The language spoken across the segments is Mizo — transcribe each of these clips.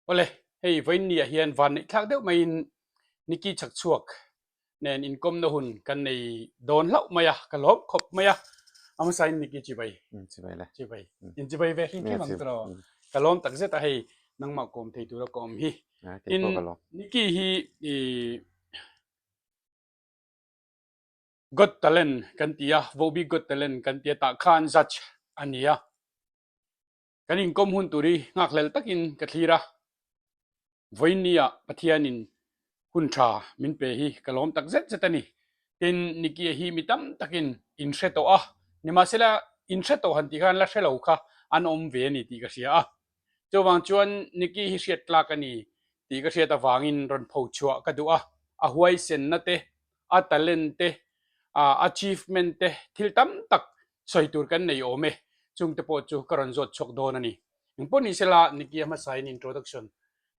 Awle, hei vawiinniah hian van neih thlak deuh maiin Nicky chhakchhuak nen inkawmna hun kan nei dawn hlauh mai a, ka lawm khawp mai a. A hmasain Nicky chibai. Chibai le. Chibai. In chibai ve hlim hlim ang tiraw. Ka lawm tak zet a hei nangmah kawm thei tura ka awm hi. Tin, Nicky hi i Got Talent kan ti a, Vohbik Got Talent kan ti a tah khan judge a ni a. Kan inkawm hun tur hi nghakhlel takin ka thlir a, vawiinniah Pathianin hun tha min pe hi ka lawm tak zet zet a ni. Tin, Nicky-a hi mi tam takin in hre tawh a, nimahsela in hre tawh han tih khan la hre lo kha an awm ve a ni tih ka hria a. Chuvang chuan Nicky hi hriat tlak a ni tih ka hriat avangin rawn pho chhuah ka duh a, a huaisenna te, a talent te, achievement te thil tam tak sawi tur kan nei awm e, chungte pawh chu ka rawn zawt chhuak dawn a ni. Engpawh ni sela, Nicky a hmasain introduction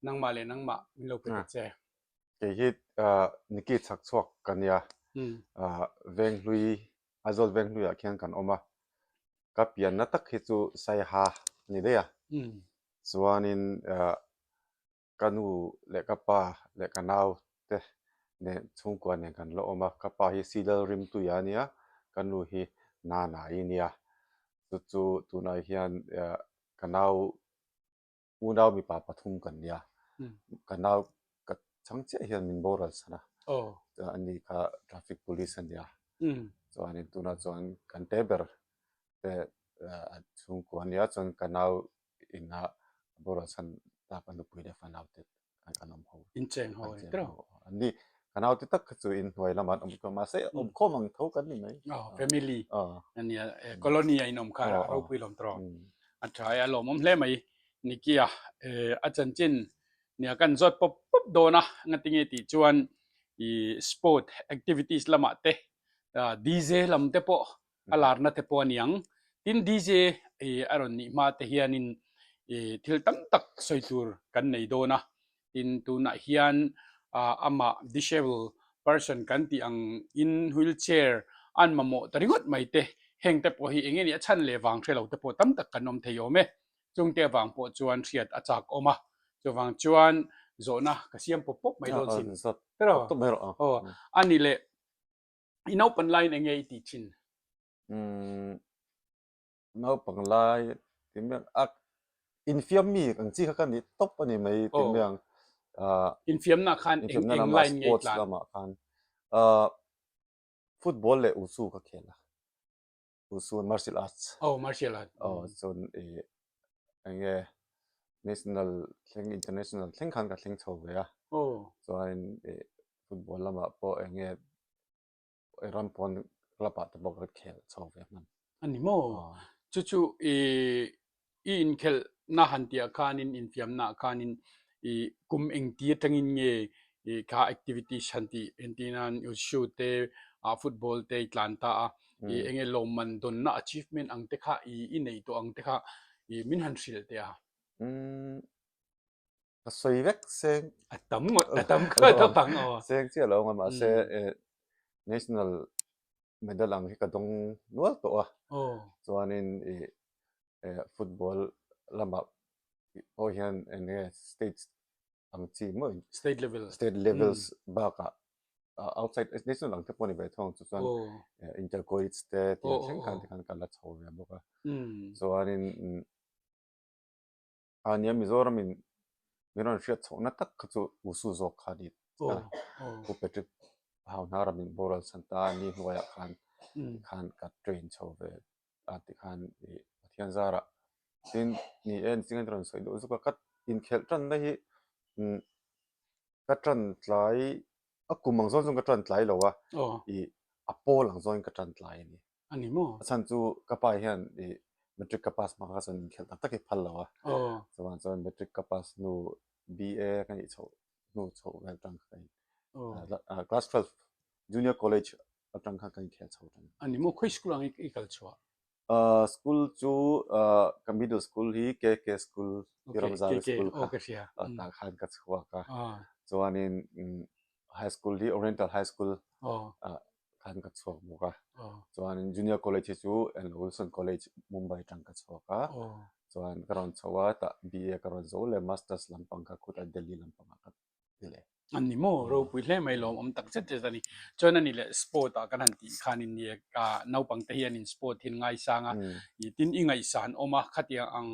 nangmah leh nangmah min lo pe ta che. Kei hi Nicky chhak chhuak ka nia, Venghlui, Aizawl Venghluiah khian kan awm a, ka pianna tak hi chu Saiha a ni daih a, chuanin Ka nu leh ka pa leh ka nau te nen chhungkua nen kan la awm a, ka pa hi Sidal Rimtuia a nia, ka nu hi Nanai a nia. Chu chu tunah hian ka nau unau mipa pathum kan nia, ka nau ka chhang chiah hian min boral chhan a, ani kha traffic police a nia, chuanin tunah chuan kan te ber te chhungkua a nia, chuan ka nau ina boral chhan tak a nupui leh fanau te kan kan awm ho. In cheng ho ani tawh. An ni ka nau te tak kha chu in hnuai lamah an awm tawh mahse awm khawm ang tho kan ni mai. Aw family ania colony a in awm kha a ropui lawm tawh. A tha e a lawmawm hle mai Nikia a chanchin nia kan zawt pawp pawp dawn a ngatinge tih chuan i sport activities lamah te DJ lam te pawh a larna te pawh a ni ang. Tin DJ a rawn nih hma te hianin thil tam tak sawi tur kan nei dawn a. Tin tunah hian amah disable person kan tih ang in wheel chair an mamawh ta ringawt mai te heng te pawh hi eng nge nih a chhan leh vang hre lo te pawh tam tak kan awm thei awm e. Chungte avang pawh chuan hriat a chak awm a. Chuvang chuan zawhna ka siam pawp pawp mai dawn sin. Aw a ni leh. I naupang laiin eng nge i tih thin? Umm, naupang lai ti mai ang, a infiam mi ang chi kha ka ni tawp a ni mai ti mai ang. Ah, Infiamna khan eng infiamna eng lamah line nge i sports tlan? lamah khan ah football leh usu ka khel a. Usu martial arts. Oh, martial art. Oh, chuan i eng nge national thleng international thleng khan ka thleng chho ve a. Oh. Chuan i football lamah pawh eng nge ram pawn club ah te pawh ka khel chho ve hman. A ni maw? Chu chu i i inkhelhna han tih ah khanin infiamna ah khanin i kum engti atangin nge i kha activities han tih entir nan wushu te ah football te i tlan ta a i enge lawmman dawnna achievement ang te kha i i nei tawh ang te kha i min han hrilh teh a. Umm ka sawi vek seng. A tam ngawt a tam kha a tam aw. Seng chiah lo ang a mahse national medal ang hi ka dawng nual tawh a chuanin ih football lamah pawh hian eng nge state ang chi maw state level state levels bakah outside national ang te pawh a ni ve thung ang chu chuan inter college te tih ang thleng khan tikhan ka la chho ve bawk a chuanin A nia Mizoram in min rawn hriat chhohna tak kha chu Usu zawk kha a ni a, Pu Patrick Hauhnara min boral chhan ta a ni hnuaiah khan tikhan ka train chho ve a tikhan ih Pathian zarah tin ni e ni rawn sawi duh zuk a ka inkhelh tanna hi umm ka tan tlai a kum ang zawn zawng ka tan tlai lo a ih a pawl ang zawngin ka tan tlai a ni. A ni maw? A chhan chu ka pa hian i matric ka pass hma kha chuan inkhelh tak tak hi phal lo a. Chuan chuan matric ka pass hnu BA ka nih chhoh hnu chhoh vel tang kha ka in class 12 junior college atang khan ka inkhel chho tan. A ni maw? Khawi school ang i kal chhuah? School chu ka middle school hi KK school Hiramzari school kha tah khan ka chhuak a. Chuanin high school hi Oriental High School khan ka chhuak bawk a. Chuanin junior college hi chu Wilson College Mumbai atang ka chhuak a. Chuan ka rawn chho a, tah BA ka rawn zo leh Masters lampang kha khutah Delhi lampangah ka ti leh. An ni maw? Ropui hle mai lawm awm tak zet zet a ni. Chuan a ni leh sport ah kan han tih khanin ni ka naupang te hianin sport hi an ngaisang a, tin i ngaihsan awm a, khatiang ang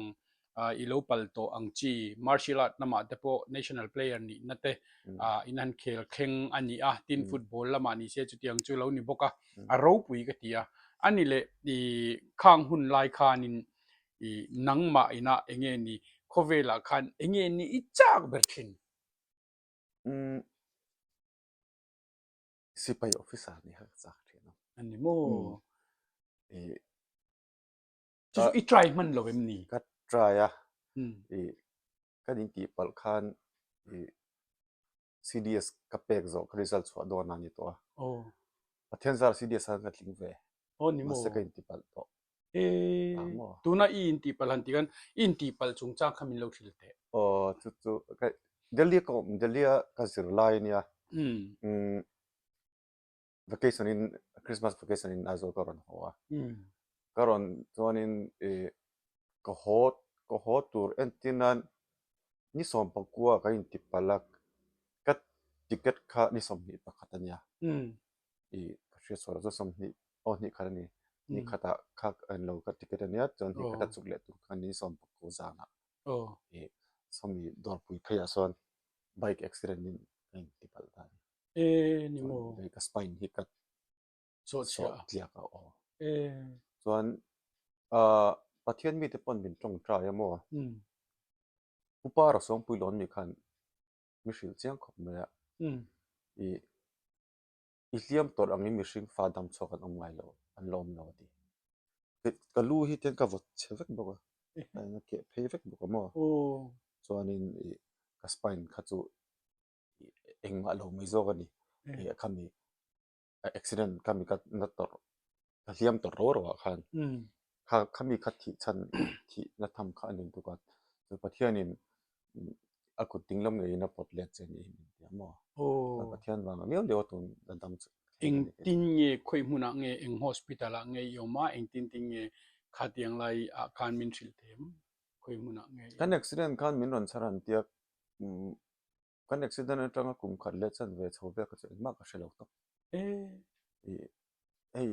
i lo pal tawh ang chi martial art lamah te pawh national player nihna te in han khel thleng a ni a, tin football lamah ni se chutiang chu lo ni bawk a, a ropui ka ti a. A ni leh i khang hun lai khanin i nangmah inah enge ni khawvelah khan enge ni i chak ber thin? Umm sipai officer ni kha ka chak thin a. A ni maw? I Chu chu i try hman lo em ni? Ka try a, i kan intih palh khan i CDS ka pek zawh ka result chhuah dawn a ni tawh a. Aw. Pathian zar CDS khan ka tling ve. Aw ni maw? Mahse ka intih palh tawh. E, tuna i intih palh han tih khan i intih palh chungchang kha min lo hrilh teh. Aw chu chu ka Delhi ka awm Delhi a ka zir lai ania. Umm vacation in Christmas vacation in Aizawl ka rawn haw a. Ka rawn chuanin i ka haw ka haw tur entir nan ni 19 ka intipalh a ka ticket kha ni 21 ania. I ka hriat sual chu 20 aw hnih khat a ni. Ni khatah kha englo ka ticket ania chuan hnih khata chuk leh tur khan ni 19 zanah i sawmi dawrpui pheiah sawn bike accident in ka intipalh ta a ni. E ni maw? Hei ka spine hi ka sawh chhia a. Tliak a aw. E. Chuan ah Pathian mite pawn min tawngtai a maw? Upa Rasawngpui lawn mi khan mi hrilh chiang khawp mai a. I i hliam tawrh angin mihring fa dam chhuak an awm ngai lo, an la awm lo a ti. Ka lu hi tian ka vawt chhe vek bawk a, a keh phei vek bawk a maw? Chuanin i ka spine kha chu engmah lo mai zawk a ni ih khami accident khami ka na tawrh ka hliam tawrh ro ro ah khan kha khami kha thih chhan thih na tham kha a ni tuk a chu Pathianin a kut ding lam ngeiin a pawt let che ni min ti a maw Pathian vang miau miau a tun a dam chu Engtin nge khawi hmunah nge eng hospital ah nge i awm a engtin tin nge khatiang lai ah khan min hrilh them khawi hmunah nge kan accident khan min rawn chhar an tia Kan accident atanga kum khat leh chan ve chho vel kha chu engmah ka hre lo tawp. I hei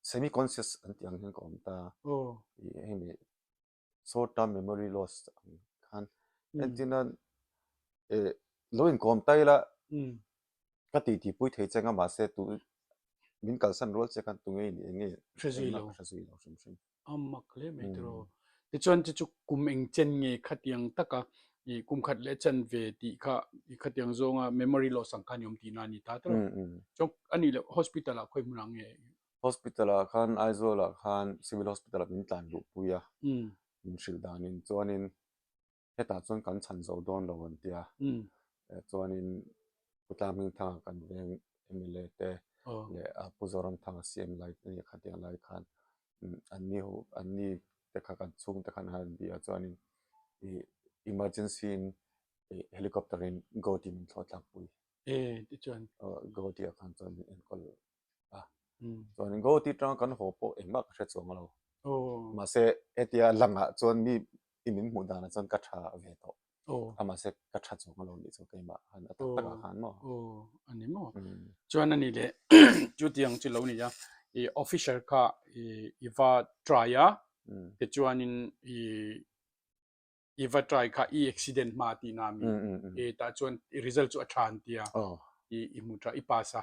semi conscious an tih ang hian ka awm ta. I hei mi short term memory loss ang khan entir nan e lo inkawm ta ila ka tih tih pui thei che anga mahse tu min kalsan rual che khan tunge i nih eng nge engmah ka hre zui lo hrim hrim. A mak hle mai tiraw. Tichuan chu chu kum eng chen nge khatiang taka i kum khat leh chan ve tih kha i khatiang zawnga memory loss ang khan i awm tihna a ni ta tiraw. Chuan a nih loh hospital ah khawi hmunah nge? Hospital ah khan Aizawl ah khan civil hospital ah min tlan luhpui a, min hrilh danin chuanin hetah chuan kan chhan zo dawn lo an ti a, chuanin Pu Tlanghmingthanga kan veng mla te leh Pu Zoramthanga CM lai a nih kha tiang lai khan an ni ho an ni te kha kan chhung te khan an bia chuanin ih emergency in ih helicopter in Guwahati min thlawh tlak pui. Guwahati ah khan chuan min enkawl a chuanin Guwahati atanga kan haw pawh engmah ka hre chuang lo mahse hetia langah chuan mi i min hmuh danah chuan ka tha ve tawh a mahse ka tha chuang lo nih chu keimah khan a tak takah khan maw a ni maw chuan a ni leh chutiang chu lo ni a i officer kha i i va try a tichuanin i i va try kha i accident hma tihna a mi e tah chuan i result chu a tha an tia i i hmu tha i pass a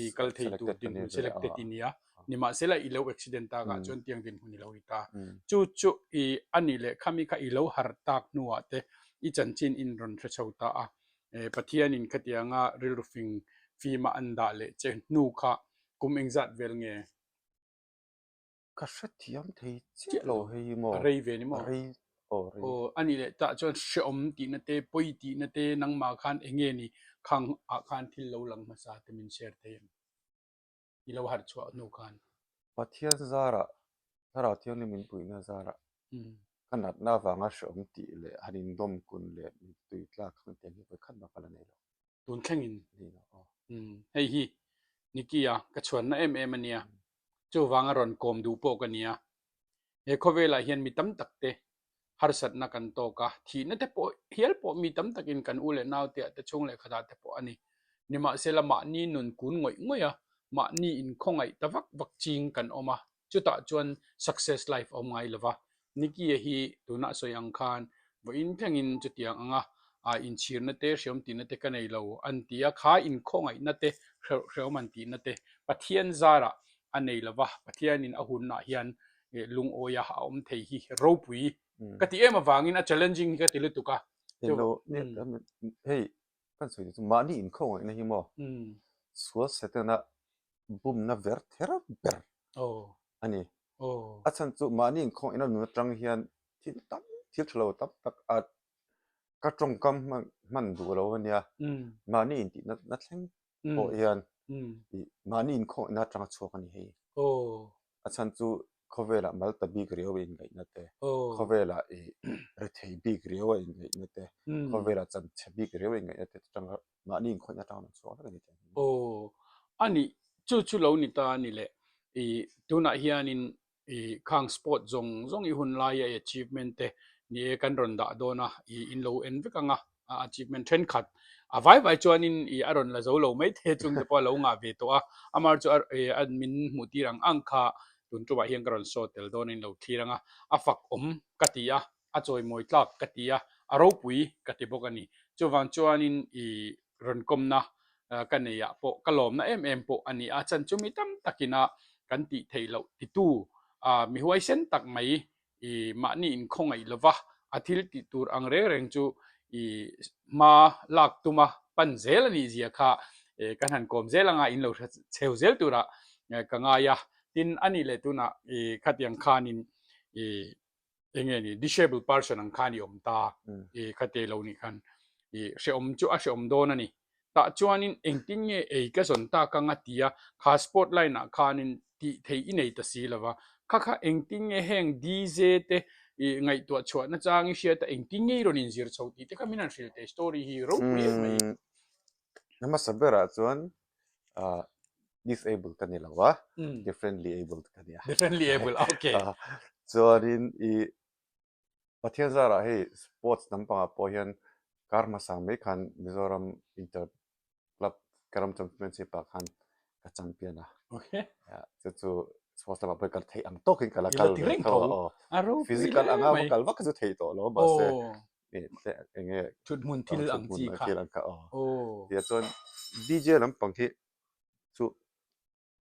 i kal thei tur dinhmun selected i nia nimahsela i lo accident tak ah chuan tiang dinhmun i lo ni ta chu chu i a nih leh khami kha i lo harh tak hnuah te i chanchin in rawn hre chho ta a Pathianin khatianga rilru fing fima an dah leh che hnu kha kum engzat vel nge? Ka hrethiam thei chiah lo hei hi maw? A rei ve ni maw? A rei, aw rei. Aw, a nih leh tah chuan hrehawm tihna te, pawi tihna te nangmah khan eng nge ni khang ah khan thil lo lang hmasa te min share thei em? I lo harh chhuah hnu khan. Pathian zarah, Thlarau Thianghlim min puihna zarah ka natna avanga hrehawm tih leh han indawm kun leh mittui tlak ang te hi vawikhat bak a la nei lo. Tun thlengin hei hi Nicky-a ka chhuanna em em a nia, chuvanga rawn kawm duh pawh ka nia. He khawvelah hian mi tam tak te. harsatna kan tawk a, thihna te pawh hial pawh mi tam takin kan u leh nau te ah te chhung leh khatah te pawh a ni. Nimahsela mahni nun kun ngawih ngawih a, mahni inkhawngaih ta vak vak ching kan awm a, chutah chuan success life a awm ngai lo va. Nicky-a hi tuna a sawi ang khan vawiin thlengin chutiang anga inchhirna te, hreawm tihna te ka nei lo an ti a, kha inkhawngaihna te, hreawm an tihna te Pathian zarah a nei lo va, Pathianin a hunah hian lungawi a awm thei hi ropui ka ti em avangin a challenging hi ka ti lutuk a. Hei kan sawi chu mahni inkhawngaihna hi maw sual Setana bumna ver ther ber a ni. A chhan chu mahni inkhawngaihna nun atang hian thil tam thil tha lo tam tak a ka tawngkam hman duh lo a nia. Mahni intihna na thleng pawh hian mahni inkhawngaihna atanga chhuak a ni hei. A chhan chu khawvelah mal ta bik riau a inngaihna te, khawvelah i rethei bik riau a inngaihna te, khawvelah chanchhe bik riau a inngaihna te atanga mahni inkhawngaihna atanga rawn chhuak vek a ni tih. Aw, a nih chu chu lo ni ta a ni le. I tunah hianin i khang sport zawng zawng i hun laia i achievement te ni e kan rawn dah dawn a, i in lo en vek ang a. a achievement thenkhat a vai vai chuanin i a rawn la zo lo mai thei chung te pawh a lo ngah ve tawh a, amah chu a min hmuh tir ang ang kha tun tumah hian ka rawn saw tel dawn a in lo thlir ang a, a fak awm ka ti a, a chawimawi tlak ka ti a, a ropui ka ti bawk a ni. Chuvang chuanin i rawn kawmna ka nei ah pawh ka lawmna em em pawh a ni a, chan chu mi tam takin a kan tih theih loh titu mi huaisen tak mai i mahni inkhawngaih lova a thil tih tur ang reng reng chu i hma lak tuma pan zel a nih zia kha kan han kawm zel anga in lo hre cheu zel turah ka ngai a. Tin, a nih leh tunah i khatiang khanin i eng nge ni disabled person ang khan i awm ta i khate lo nih khan i hrehawm chu a hrehawm dawn a ni. Tah chuanin engtin nge ei ka zawn tak ang a ti a, kha sport line ah khanin tih theih i nei ta si lo va, kha kha engtin nge heng DJ te i ngaihtuah chhuah na chang i hriat a engtin nge i rawn inzir chho tih te kha min han hrilh teh story hi ropui em mai. Umm hmasa berah chuan ah disabled ka ni lo a, differently abled ka ni a. Differently abled, okay. Chuanin i Pathian zarah hei sports lampangah pawh hian kar hmasa mai khan Mizoram Inter Club Carrom Championship ah khan ka champion a. Okay. Chu chu sports lamah pawh kal theih ang tawkin ka la kal ve tho a aw. A ropui Physical anga va kal vak chu theih tawh lo mahse eng nge thuthmun thil ang chi kha. Thil ang kha aw. Tia chuan DJ lampang hi chu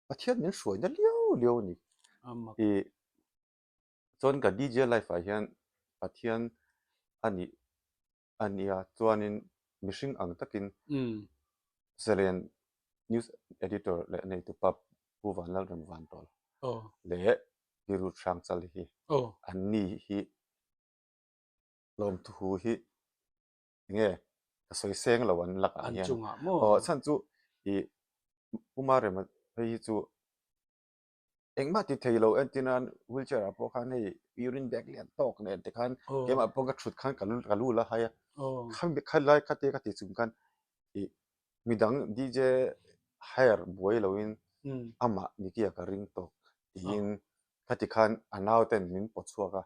Pathian min hruaina liau liau a ni. I Chuan ka DJ life ah hian Pathian a nih a nia chuanin mihring ang takin Zalen News Editor leh neitupa Pu Vanlalrem Vantawl leh Pi Ruth Hrangchal hi an ni hi lawmthu hi enge ka sawi seng lo an lakah hian aw chhan chu ih Pu Marema phei hi chu engmah ti thei lo entir nan wheelchair ah pawh khan hei urine bag lian tawk nen te khan keimah pawh ka thut khan ka ka lu la hai a khami kha lai kha te ka ti chung khan ih midang DJ hire buai lo in amah Nicky-a ka ring tawk tiin khati khan a nau ten min pawt chhuak a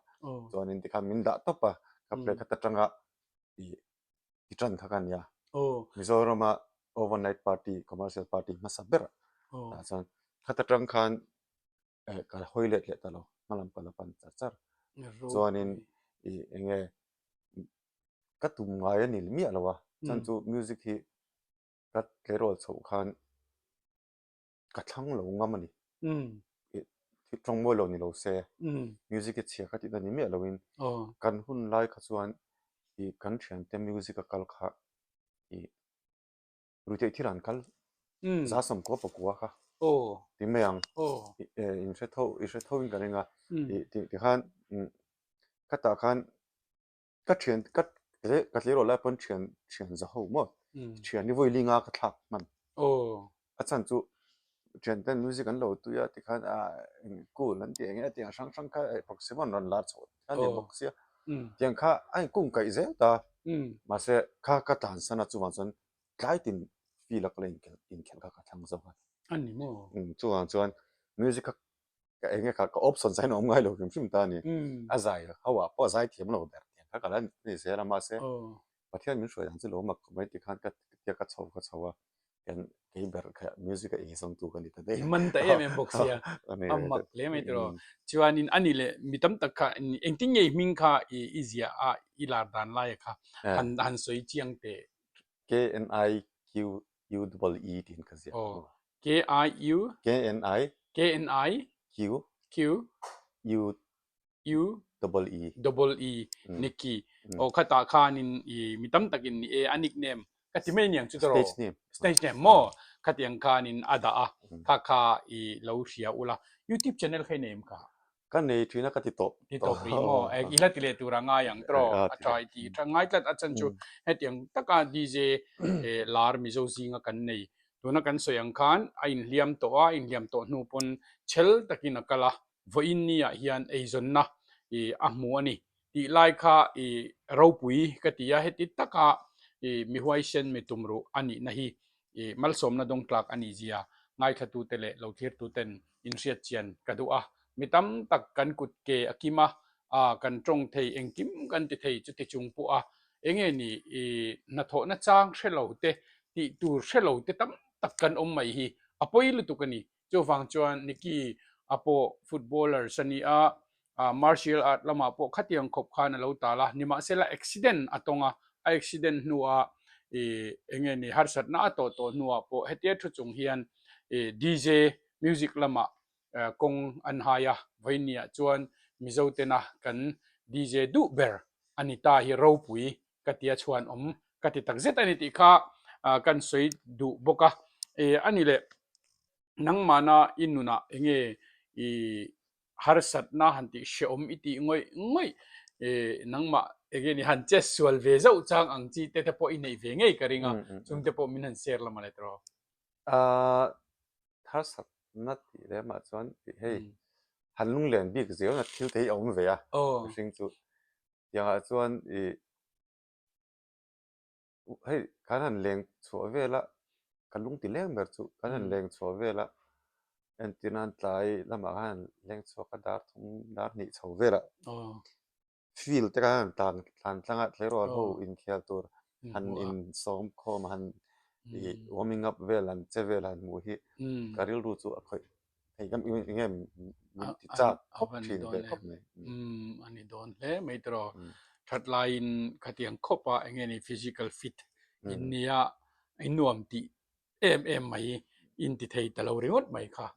chuanin tikhan min dah tawp a ka play khat atanga ih ti tan kha ka nia. Mizorama overnight party, commercial party hmasa ber ah chuan khata tang khan ka hawi let leh ta lo, hmalam ka la pan char char. Chuanin ih eng nge ka tum ngai a ni miah lo a, chuan chu music hi ka tleirawl chhoh khan ka thlang lo ngam a ni. Thil tawng mawi lo ni lo se, music hi chhia kha tihna ni miah loin kan hun lai kha chuan ih kan thiante music a kal kha ih ruihtheih thil an kal za sawmkua pakua kha ti mai ang in hre tho i hre tho in ka ring a ih tikhan khatah khan Ka thian ka ka tleirawl lai pawn thian thian za ho maw thian hi vawi linga ka thlak hman a chhan chu thian ten music an lo tui a tikhan a eng cool an tih eng nge tiang hrang hrang kha proxy an rawn lar chhoh a ni bawk sia tiang kha a inkung kaih zel ta mahse kha ka tlansan a chuvang chuan tlai tin field a ka la inkhelh inkhelh kha ka thlang zawk a chuvang chuan music kha. Ka enge kha ka option sain a awm ngai lo hrim hrim ta a ni. A zai ho ah pawh a zai thiam lo ber tiang kha ka la ni zel a mahse Pathian min hruai ang chu lo mak khawp mai ti khan ka tia ka chho ka chho a kan kei ber kha music a eizawng tu ka ni ta daih. I man ta em em bawk sia a mak hle mai tiraw. Chuanin a ni leh mi tam tak kha engtin nge i hming kha i ziah a i lar dan lai kha han han sawi chiang teh. K-N-I-Q-U-E-E tiin ka ziah. Aw K I U K N I K N I Q Q U U double E double E Nicky aw khatah khanin i mi tam takin ni e a nickname ka ti mai niang chu tawh stage name stage name maw khatiang khanin a dah a kha kha i lo hria ula YouTube channel kha i nei em kha Ka nei thin a ka ti tawp. Ti tawp rih maw? I la ti leh tur a ngai ang tawh a tha i ti tha ngai tlat a chan chu hetiang taka DJ lar Mizo zinga kan nei. Tuna kan sawi ang khan a inhliam tawh a, a inhliam tawh hnu pawn chhel takin a kal a, vawiin ni ah hian eizawnna a hmu a ni tih lai kha i ropui ka ti a, heti taka i mi huaisen mi tumruh a nihna hi i malsawmna dawngtlak a nih zia ngaithlatute leh lo thlirtuten inhriat chian ka duh a. Mi tam tak kan kut ke a kim a, a kan tawng thei engkim kan ti thei chuti chung pawh a enge ni i hnathawhna chang hre lo te tih tur hre lo te tam tak kan awm mai hi a pawi lutuk a ni. Chuvang chuan Nicky a pawh footballers a ni a, martial art lamah pawh khatiang khawp khan a lo tal a, nimahsela accident a tawng a, a accident hnuah ih enge ni harsatna a tawh tawh hnuah pawh hetia thu chung hian ih DJ music lamah kawng an hai a, vawiinniah chuan Mizo tena kan DJ duh ber a ni ta hi ropui ka tia chhuan awm ka ti takzet a ni tih kha kan sawi duh bawk a, ih a ni leh nangmahna i nunah enge i harsatna han tih hrehawm i tih ngawih ngawih ih nangmah enge ni han che sual ve zauh chang ang chi te te pawh i neih ve ngei ka ring a chung te pawh min han share lam a le tawh. Ahh harsatna tih lemah chuan hei han lunglen bik zelna thil te hi a awm ve a mihring chu tiangah chuan ih hei kan han leng chhuah vel a ka lung ti leng ber chu kan han leng chhuah vel a entir nan tlai lamah khan han leng chhuak a dar thum dar hnih chho vel a field te khan han tlan tlan tlang a tleirawl ho inkhel tur han insawm khawm a han ih warming up vel an che vel han hmuh hi ka rilru chu a khawih Hei kan eng nge min ti chak khawp thin ve khawp mai. Umm a ni dawn hle mai tiraw. That laiin khatiang khawp a eng nge ni physical fit in nia in nuam tih em em mai in ti thei ta lo ringawt mai kha.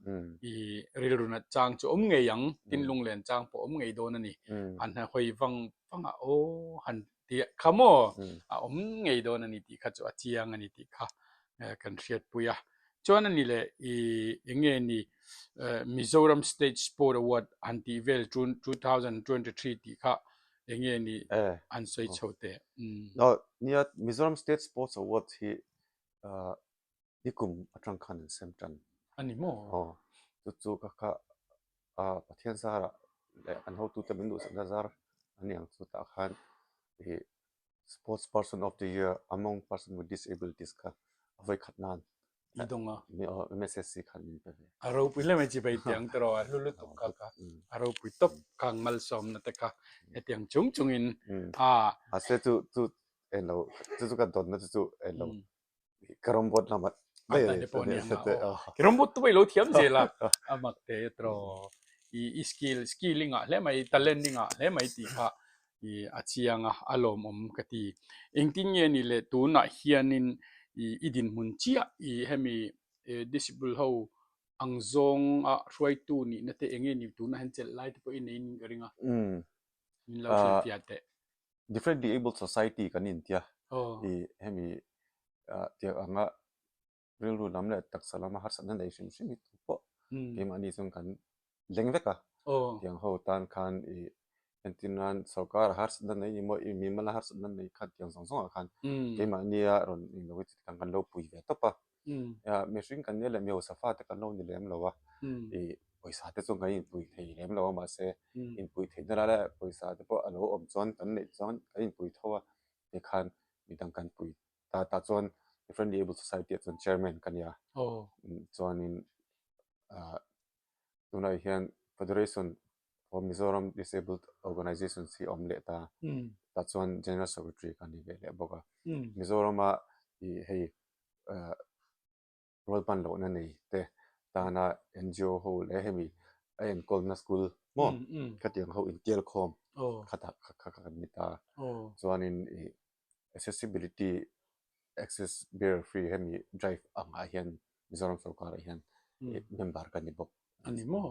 I rilru nat chang chu awm ngei ang, tin lunglen chang pawh awm ngei dawn a ni. Han hawi vang vang a aw han tih kha maw a awm ngei dawn a ni tih kha chu a chiang a ni tih kha kan hriatpui a. Chuan a ni leh i eng nge ni Mizoram State Sport Award han tih vel 2023 tih kha eng nge ni an sawi chho teh. Nia Mizoram State Sports Award hi i kum atang khan an sem tan. A ni maw? Aw chu chu ka kha Pathian zarah leh an hotute min duhsakna zar a ni ang chu tah khan i Sports person of the year among person with disabilities kha a vawi khat nan I dawng a. MSSC khan min pe ve. A ropui hle mai chi bai tiang te rawh a hlu lutuk kha kha a ropui tawp khang malsawmna te kha hetiang chung chungin a. Mahse chu chu eng lo chu chu ka dawnna chu chu eng lo Carrom board lamah daih a ni pawh ni ang a carrom board te pawh i lo thiam zel a a mak te tiraw i i skill skill i ngah hle mai talent i ngah hle mai tih kha i a chiang a a lawmawm ka ti engtin nge ni le tunah hianin i i dinhmun chiah i hemi disciple ho ang zawnga hruaitu nihna te eng nge ni tunah hian chelh lai te pawh i nei in ka ring a min lo hrilhfiah teh. Differently Abled Society kan intia i hemi tiang anga rilru lam leh taksa lama harsatna nei hrim hrim hi tu pawh keimahni chuan kan leng vek a. Tiang ho tan khan i entir nan sorkar a harsatna nei ni maw i mimala harsatna nei khan tiang zawng zawngah khan keimahnia rawn englo hi chu kan lo pui ve tawp a. Mihring kan nia leh mi hausa fate kan lo ni lem lo a, i pawisa te chu kan inpui thei lem lo a mahse inpui theihna lai leh pawisa te pawh a lo awm chuan kan neih chuan kan inpui tho a tikhan midang kan pui ta ta chuan Differently Abled Society ah chuan chairman ka nia chuanin ah tunah hian. Federation for Mizoram Disabled Organizations hi a awm leh ta. Tah chuan General Secretary ka ni ve leh bawk a. Mizorama ih hei rualban lohna nei te tana NGO ho leh hemi a enkawlna school maw khatiang ho intial khawm khatah kha kha kan ni ta. Chuanin ih accessibility access barrier free hemi drive angah hian Mizoram sorkarah hian member ka ni bawk. A ni maw?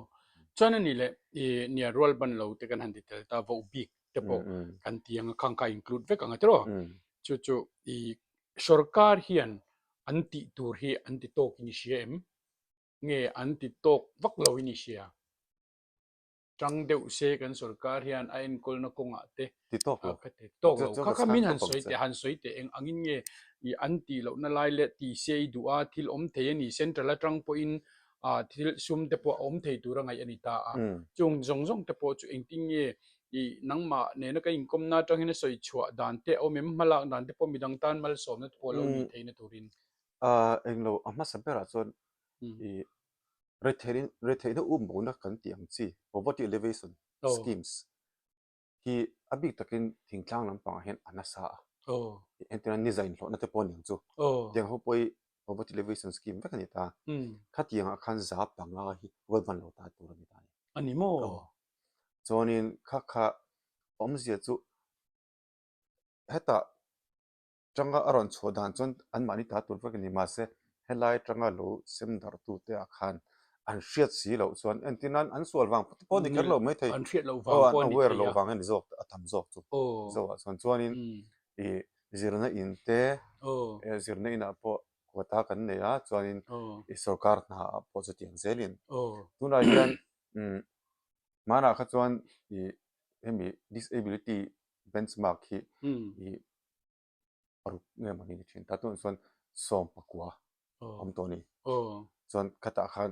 Chuan a nih leh ih nia rualban lo te kan han ti tel ta voh bik te pawh kan ti ang a khang kha include vek ang a tiraw? Chu chu ih sorkar hian an tih tur hi an ti tawk in i hria em? Nge an ti tawk vak lo in i hria? Tang deuh se kan sorkar hian a enkawlna kawngah te Ti tawk lo. Ka ti tawk lo. Kha kha min han sawi teh, han sawi teh eng angin nge i an tih lohna lai leh ti se i duh a, thil awm thei a ni. Central atang pawhin ah thil sum te pawh a awm thei tur a ngaih a ni ta a. Chung zawng zawng te pawh chu engtin nge i nangmah nena ka inkawmna atangin a sawi chhuah dan te a awm em? Hmalak dan te pawh midang tan malsawmna te pawh lo nih theihna turin. Ah englo a hmasa berah chuan i Retheihna umbohna kan tih ang chi, poverty alleviation schemes, hi a bik takin thingtlang lampangah hian a nasa a. Entirna ni zain hlawhna te pawh a ni ang chu. Tiang ho pawh hi poverty alleviation scheme vek a ni ta. Khatiangah khan za panga hi rualban lo ta tur a ni ta a ni. A ni maw? Chuanin kha kha awmzia chu hetah Tanga a rawn chhuah dan chuan anmahni ta tur vek a ni. Mahse, helai tanga lo sem darh tute ah khan an hriat si loh chuan entir nan an sual vang pawh ni kher lo mai thei. An hriat loh vang pawh a ni thei a. Aware loh vang a ni zawk, a tam zawk chu. Zawk ah chuan chuanin ih zirna in te, zirna inah pawh quota kan nei a, chuanin ih sorkar hna ah pawh chutiang zelin. Tunah hian hmanah kha chuan ih hemi disability benchmark hi ih paruk nge mawni ni thin ta tunah chuan sawm pakua awm tawh a ni chuan khatah khan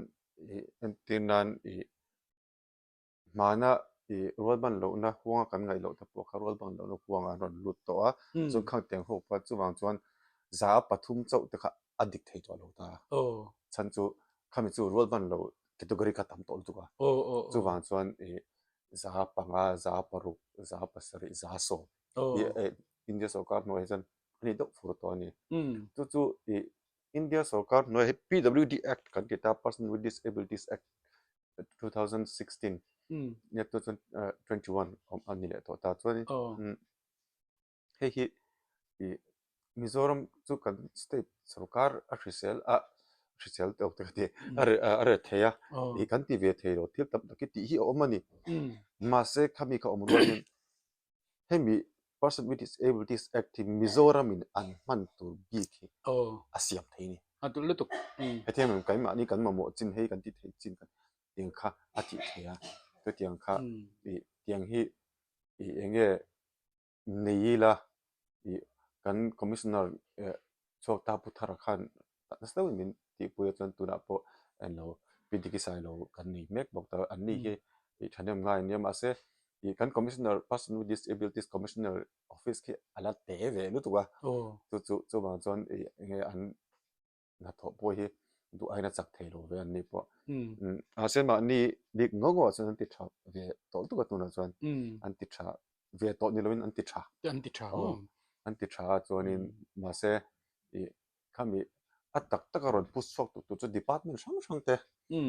ih entir nan ih hmana ih rualban lohna huanga kan ngaih loh te pawh kha rualban lohna huangah an rawn lut tawh a chuan khang tiang ho pawh chuvang chuan za pathum chauh te kha a dik thei tawh lo ta chhan chu khami chu rualban lo category kha tam tawh lutuk a chuvang chuan ih za panga za paruk za pasarih za sawm India sorkar hnuai hi chuan a ni deuh fur tawh a ni. Chu chu ih India sorkar hnuai hi PWD Act kan ti ta Person with Disabilities Act 2016 nia 2021 awm a ni leh tawh ta chuan hei hi ih Mizoram chu kan state sorkar a hrisel a hrisel tawk te ka ti a re thei a ih kan ti ve thei lo thil tam tak hi tih hi a awm a ni. Mahse khami kha awm rualin Hemi Person with Disabilities Act hi Mizoram in an hman tur bik hi a siam thei a ni. A tulh lutuk. Hetiang em keimahni kan mamawh chin hei kan ti thei chin kan tiang kha a tih thei a, chutiang kha ih tiang hi ih eng nge nei ila ih kan Commissioner chhuak ta Pu Thara khan nasa deuhin min tihpui a chuan tunah pawh englo Pi Diki Sailo kan nei mek bawk ta an ni hi ih thahnem ngai ania mahse ih kan Commissioner Person with Disabilities Commissioner Office khi a la te ve lutuk a chu chu chuvang chuan ih enge an hnathawh pawh hi duh aiin a chak thei lo ve an ni pawh mahse mahni bik ngawt ngawt ah chuan an ti tha ve tawh lutuk a tunah chuan an ti tha ve tawh ni lovin an ti tha an ti tha an ti tha a chuanin mahse ih khami a tak tak a rawn push chhuak tur tur chu department hrang hrang te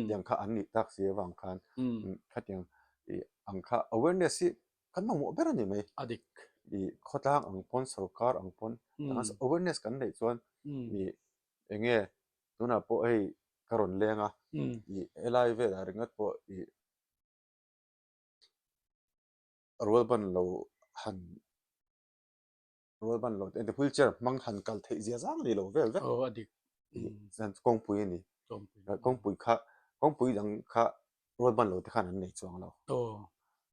tiang kha an nih tak si avang khan khatiang ih ang kha awareness hi kan mamawh ber a ni mai a dik ih khawtlang ang pawn sorkar ang pawn awareness kan neih chuan ih eng nge tunah pawh hei ka rawn leng a ih helai velah ringawt pawh ih rualban lo han rualban lo te wheelchair hmang han kal theih zia zang ni lo vel vek aw a dik chuan kawngpui a ni kawngpui kha kawngpui dang kha rualban lo te khan an nei chuang lo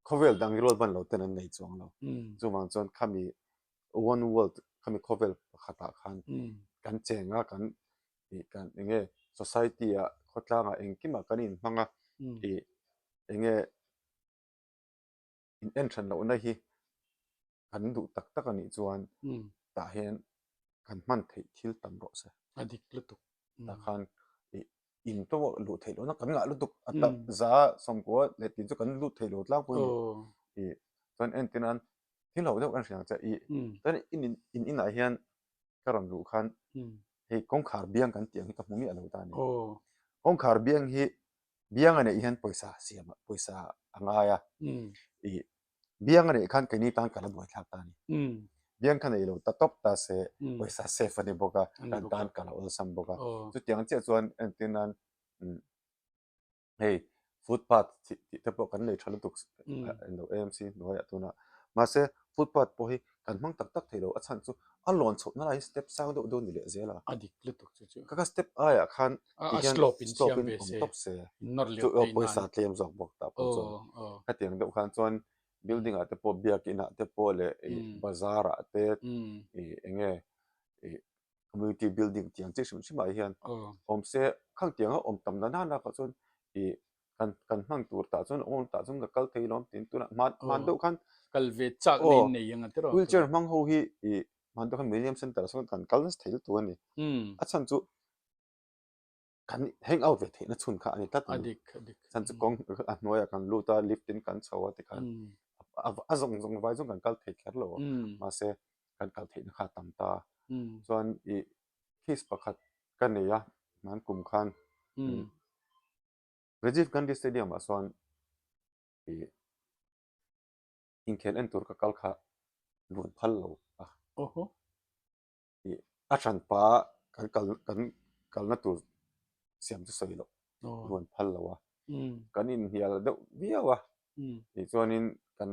khawvel dang hi rualban lo ten an nei chuang lo chuvang chuan khami one world khami khawvel pakhatah khan kan cheng a kan ih kan eng nge society ah khawtlangah engkimah kan inhmang a ih eng nge in en than lohna hi kan duh tak tak a nih chuan tah hian kan hman theih thil tam rawh se. A dik lutuk. Tah khan ih. In pawh luh theih lohna kan ngah lutuk a tak za sawmkua leh tin chu kan lut thei lo tlangpui a ni. Ih chuan entir nan thil ho deuh kan hria ang che ih chuan in in inah hian ka rawn luh khan hei kawngkhar biang kan tih ang hi ka hmu miah lo ta a ni. Kawngkhar biang hi biang a neih hian pawisa siam pawisa a ngai a ih biang a neih khan keini tan ka la buaithlak ta a ni. Biang kha nei lo ta tawp ta se pawisa safe a ni bawk a, kan tan ka la awlsam bawk a. Chutiang chiah chuan entir nan hei footpath tih te pawh kan nei tha lutuk lo AMC hnuaiah tunah mahse footpath pawh hi kan hmang tak tak thei lo a chhan chu a lawn chhohna lai hi step sang deuh deuh a ni leh zel a. A dik lutuk chu chu. Ka ka step aiah khan ti hian slope in siam ve se awm tawp se chu aw pawisa tlem zawk bawk tah pawh chuan khatiang deuh khan chuan building ah te pawh biakin ah te pawh leh ih bazar ah te ih eng nge ih community building tiang chi hrim hrim ah hian awm se khang tiang a awm tam na nana kha chuan ih kan kan hman tur tah chuan awm tah chuan ka kal thei lawm tiin tunah hman hman deuh khan kal ve chak na in nei ang a tiraw wheelchair hmang ho hi ih hman deuh khan millennium center ah sawn kan kal nasa thei lutuk a ni a chhan chu kan hang out ve theihna chhun kha a ni tlat a ni. Chhan chu kawng a hnuaiah kan lut a, lift in kan chho a tikhan a zawng zawng vai zawng kan kal thei kher lo a, mahse kan kal theihna kha a tam ta. Chuan ih case pakhat ka nei a, hman kum khan Rajiv Gandhi Stadium ah sawn ih inkhel en tur ka kal kha luan phal lo a. Ih a hranpa kan kal kan kalna tur siam chu sawi loh ruan phal lo a kan inhnial deuh viau a tih chuanin kan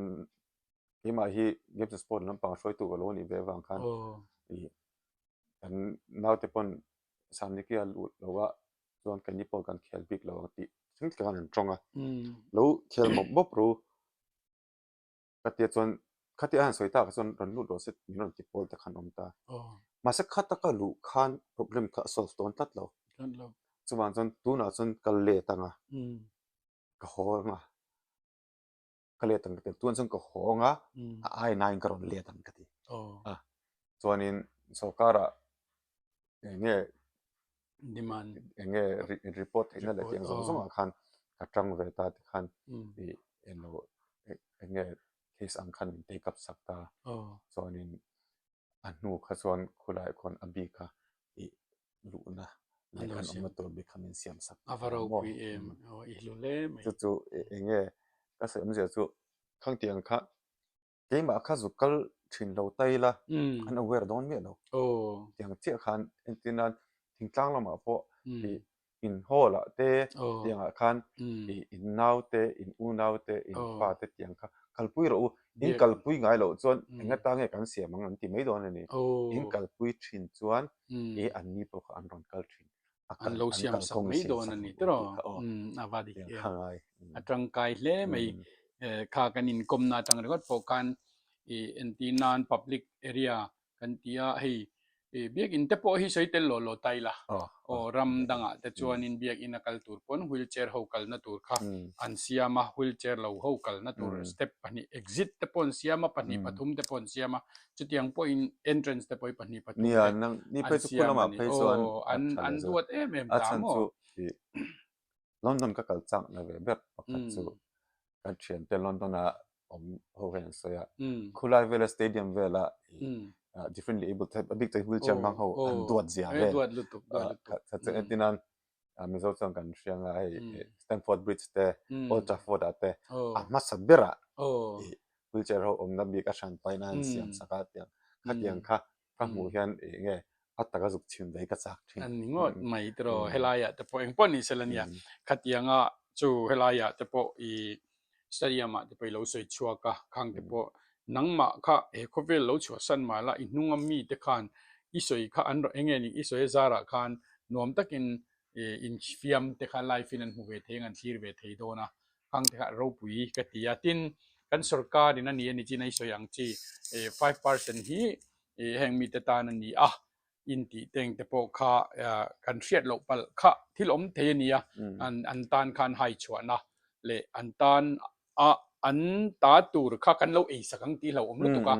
keimah hi games and sport lampang hruaitu ka lo nih ve avang khan ih kan naute pawn Samnikia luh lo a chuan keini pawh kan khel bik lo ang tih thleng thleng khan an tawng a lo khel mawp mawp ru. Ka tia chuan khatia a han sawi tak ah chuan rawn lut rawh se min rawn ti pawl te khan awm ta. Mahse kha taka luh khan problem kha a solve dawn tlat lo. Chuvang chuan tunah chuan ka let ang a, ka haw ang a, ka let ang ka ti a, tunah chuan ka haw ang a, a ai nain ka rawn let ang ka ti. A chuanin sorkarah eng nge demand eng nge report theihna leh tiang zawng zawngah khan ka tang ve ta ti khan ih eng lo eng nge case ang khan min take up sak ta chuanin a hnu kha chuan khulai khawn a bik kha ih luhna leh khan awmna tur bik kha min siam sak a va ropui em i hlu hle mai chu chu eng nge ka sawi awmzia chu khangtiang kha Keimah kha zuk kal thin lo ta ila an aware dawn miah lo. Tiang chiah khan entir nan thingtlang lamah pawh ih in hall ah te tiangah khan ih in nau te in unau te in fa te tiang kha kalpui rawh u. In kalpui ngai loh chuan eng atan nge kan siam ang an ti mai dawn a ni. In kalpui thin chuan ih an ni pawh kha an rawn kal thin. an lo siam sak mai dawn a ni tiraw a va dik em a tangkai hle mai kha kan inkawmna atang ringawt pawh khan ih entir nan public area kan ti a hei ih biakin te pawh hi sawi tel lawh lawh ta ila aw ram dangah te chuanin biakin a kal tur pawn wheelchair ho kalna tur kha an siam a wheelchair lo ho kalna tur step pahnih exit te pawh an siam a pahnih pathum te pawh an siam a chutiang pawhin entrance te pawh hi pahnih pathum te an siam a ni. Aw, an an duat em em A ta chhan maw? chu ih London ka kal chak na ve ber pakhat chu kan thiante London a awm ho hian an sawi a, khulai vela stadium vela ih differently able type a bik takin wheelchair hmang ho an duat zia vel kha chu entir nan Mizo chuan kan hria nga hei Stamford Bridge te Old Trafford ah te a hmasa berah ih wheelchair ho awmna bik a hran pahin a han siam sak a tiang khatiang kha ka hmuh hian ih nge a taka zuk chhim ve ka chak thin. An ni ngawt mai tiraw helaiah te pawh engpawh ni sela nia khatianga chu helaiah te pawh ih stadium ah te pawh i lo sawi chhuak a khang te pawh nangmah kha he khawvel lo chhuahsan mah la i hnunga mi te khan i sawi kha an eng nge ni i sawi a zarah khan nuam takin ih infiam te kha live in an hmu ve thei ang an thlir ve thei dawn a khang te kha ropui ka ti a tin kan sorkar in a ni a ni chin a i sawi ang chi ih 5% hi ih heng mite tan a ni a intih teng te pawh kha kan hriat loh palh kha thil awm thei a ni a, an an tan khan hai chhuahna leh an tan a an ta tur kha kan lo ei sak ang tih hlauhawm lutuk a,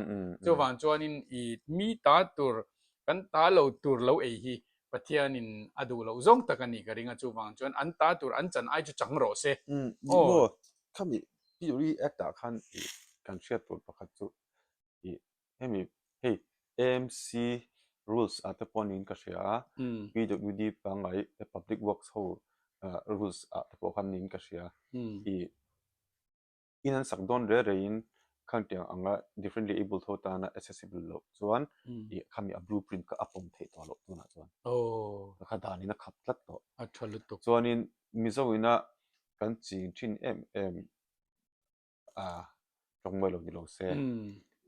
chuvang chuanin i mi ta tur kan ta lo tur lo ei hi Pathianin a duh loh zawng tak a nih ka ring a, chuvang chuan an ta tur an chan ai chu chang rawh se. Umm, ni maw? Khami PUE Act ah khan ih kan hriat tur pakhat chu ih hemi hei AMC rules ah te pawh niin ka hria a, PWD pangngai Public Works ho rules ah te pawh khan niin ka hria ih in an sak dawn reh reihin khangtiang anga differently abled ho tana accessible loh chuan ih khami a blueprint kha a pawm theih tawh loh tunah chuan kha danin a khap tlat tawh. A tha lutuk. Chuanin Mizo ina kan ching thin em em a tawng mai lo ni lo se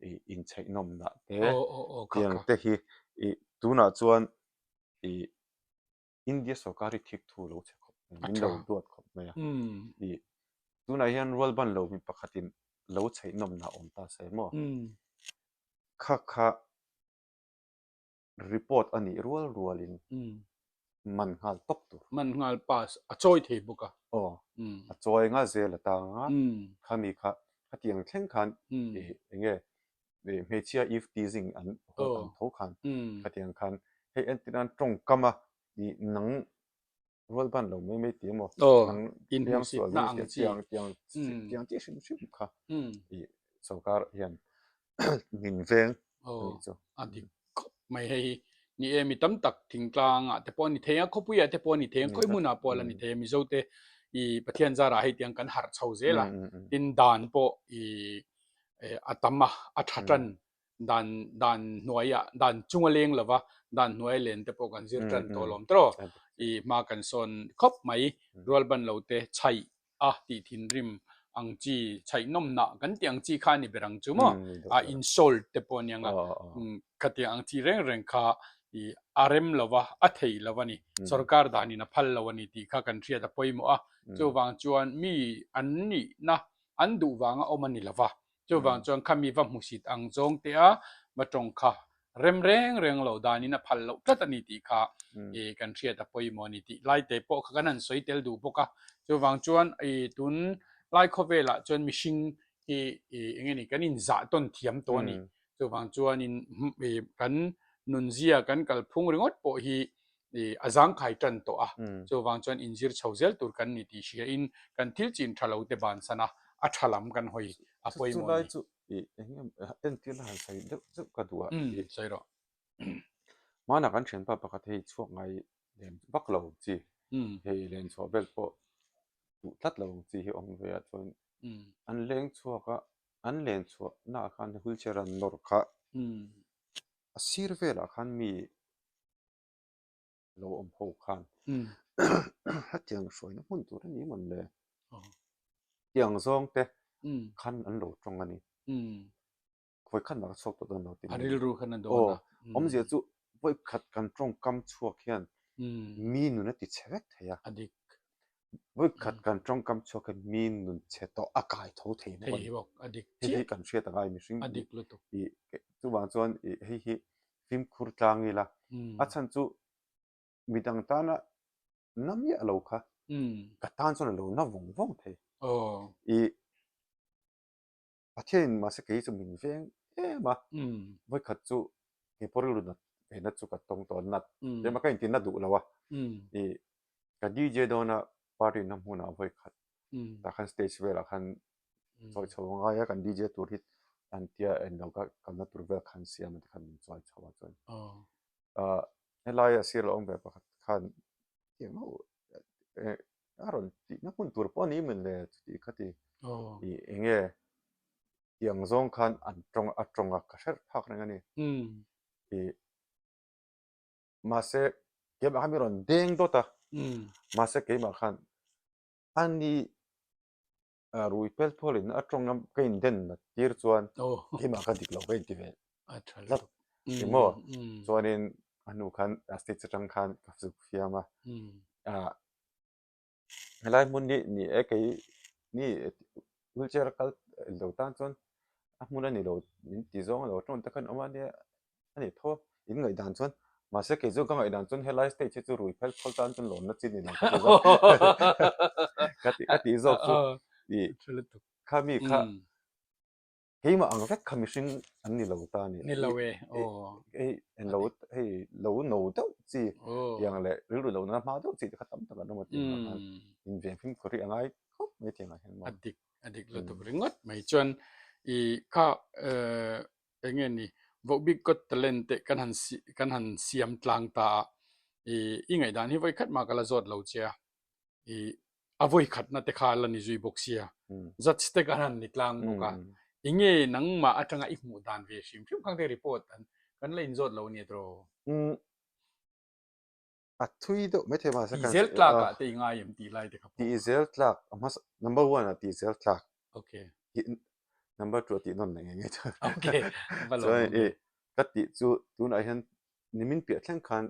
ih inchheihnawmna te tiang te hi ih tunah chuan ih India sorkar hi thik thu lo chhe khawp mai, min lo duat khawp mai a. Ih tunah hian rual ban lo mi pakhatin lo chheihnawmna awm ta se maw? Kha kha report a nih rual rualin man nghal tawp tur. Man nghal pass a chawi thei bawk a. Aw, a chawi nga zel a tang a, khami kha khatiang thleng khan ih eng nge hmeichhia eve teasing an huat ang tho khan khatiang khan hei entir nan tawngkam a ih nang rual ban lo mai mai ti emaw nang hliam sual mai tiang tiang tiang chi hrim hrim kha ih sorkar hian min veng a nih chu. A dik khawp mai hei hi ni e mi tam tak thingtlang ah te pawh a ni thei a khawpui ah te pawh a ni thei a khawi hmun ah pawh a la ni thei a Mizo te ih Pathian zarah hei tiang kan harh chho zel a tin dan pawh ih a tam a, a tha tan dan dan hnuaiah dan chunga leng lova dan hnuaia len te pawh kan zir tan tawh lawm tawh i hma kan sawn khawp mai rual ban lo te chhaih a tih thinrim ang chi chhaih nawmnah kan tih ang chi kha a ni ber ang chu maw a insult te pawh a nia khatiang ang chi reng reng kha i a rem lova a thei lo a ni sorkar danin a phal lo a ni tih kha kan hriat a pawimawh a chuvang chuan mi an nihna an duh vanga awm a ni lo va, chuvang chuan khami va hmusit ang zawng te a va tawng kha rem reng reng lo danin a phal loh tlat a ni tih kha i kan hriat a pawimawh a ni tih lai te pawh kha kan han sawi tel duh bawk a, chuvang chuan i tun lai khawvelah chuan mihring hi i eng nge ni kan inzah tawn thiam tawh a ni, chuvang chuanin i kan nunzia kan kalphung ringawt pawh hi i a zangkhai tan tawh a, chuvang chuan inzir chho zel tur kan ni tih hria in kan thil chin tha lo te bansan a, a tha lam kan hawi a pawimawh a ni. Chulai chu i eng nge entir na han sawi deuh deuh ka duh a. Umm sawi rawh. Hmanah kan thianpa pakhat hei chhuak ngai lem vak lo ang chi, hei len chhuah vel pawh duh tlat lo ang chi hi awm ve a chuan an leng chhuak a, an len chhuah naah khan wheelchair an nawr kha a sir velah khan mi lo awm ho khan hetiang hruaina hmun tur a ni mawn le tiang zawng te khan an lo tawng a ni vawi khat mah ka chhuak tawh dawn lo tih a rilru khan a dawn a awmzia chu vawi khat kan tawngkam chhuak hian mi nun a ti chhe vek thei a a dik vawi khat kan tawngkam chhuak hian mi nun chhe tawh a kai tho thei bawk a ni a dik hei hi kan hriat angai mihring a dik lutuk chuvang chuan hei hi fimkhur tlang ila a chhan chu midang tana na miah lo kha ka tan chuan a lo na vawng vawng thei i Pathianin mahse kei chu min veng em a vawikhat chu kei pawh rilru nat ve na chu ka tawng tawh nat tlem a ka inti na duh lo a i ka DJ dawn a party na hmunah vawikhat tah khan stage velah khan chawi chho a ngai a kan DJ tur hi an tia en lo ka kalna tur vel khan siam a tikhan min chawi chho a chuan ah helai a sir lo awm ve pakhat khan eng ho a rawn tihna hmun tur pawh a ni mawn le chuti kha ti i eng nge tiang zawng khan an tawng a tawng a ka hre phak reng a ni i mahse keimah khan mi rawn deng dawt a mahse keimah khan ani rui pel phual in a tawng a ka in den nat tir chuan keimah ka dik lo ka inti ve tlat engmaw chuanin a hnu khan a stage atang khan ka zuk fiam a ah helai hmun hi ni e kei ni wheelchair a kal lo tan chuan a hmun a ni lo min ti zawng a lo tawng te khan awm a nia a ni tho in ngaihdan chuan mahse kei chu ka ngaihdan chuan helai stage hi chu rui phel phel tan chuan lawmna chi ni lo ka ti zawk ka ti ka ti zawk chu i khami kha. Keimah ang vek kha mihring an ni lo ta a ni. Ni lo e, aw. Hei lo hei lo no deuh chi tiang leh rilru lo na hma deuh chi te kha tam tak an awm a tiang ah khan inveng fimkhur hi a ngai khawp mai tiang ah hian maw. A dik a dik lutuk ringawt mai chuan i kha eng nge ni Vohbik Got Talent te kan han kan han siam tlang ta a i i ngaihdan hi vawikhat mah ka la zawt lo che a i a vawi khatna te kha la ni zui bawk sia judge te kan han ni tlang bawk a eng nge nangmah atanga i hmuh dan ve hrim hrim khang te report an kan la inzawt lo ania tiraw? A thui deuh maithei mahse kan Tih zel tlak ah te i ngai em tih lai te kha pawh. Tih zel tlak a hmasa number one ah tih zel tlak. Okay. Number two ah tih nawn leh ngei ngei chuan. Okay va lo Chuan i ka tih chu tunah hian nimin piah thleng khan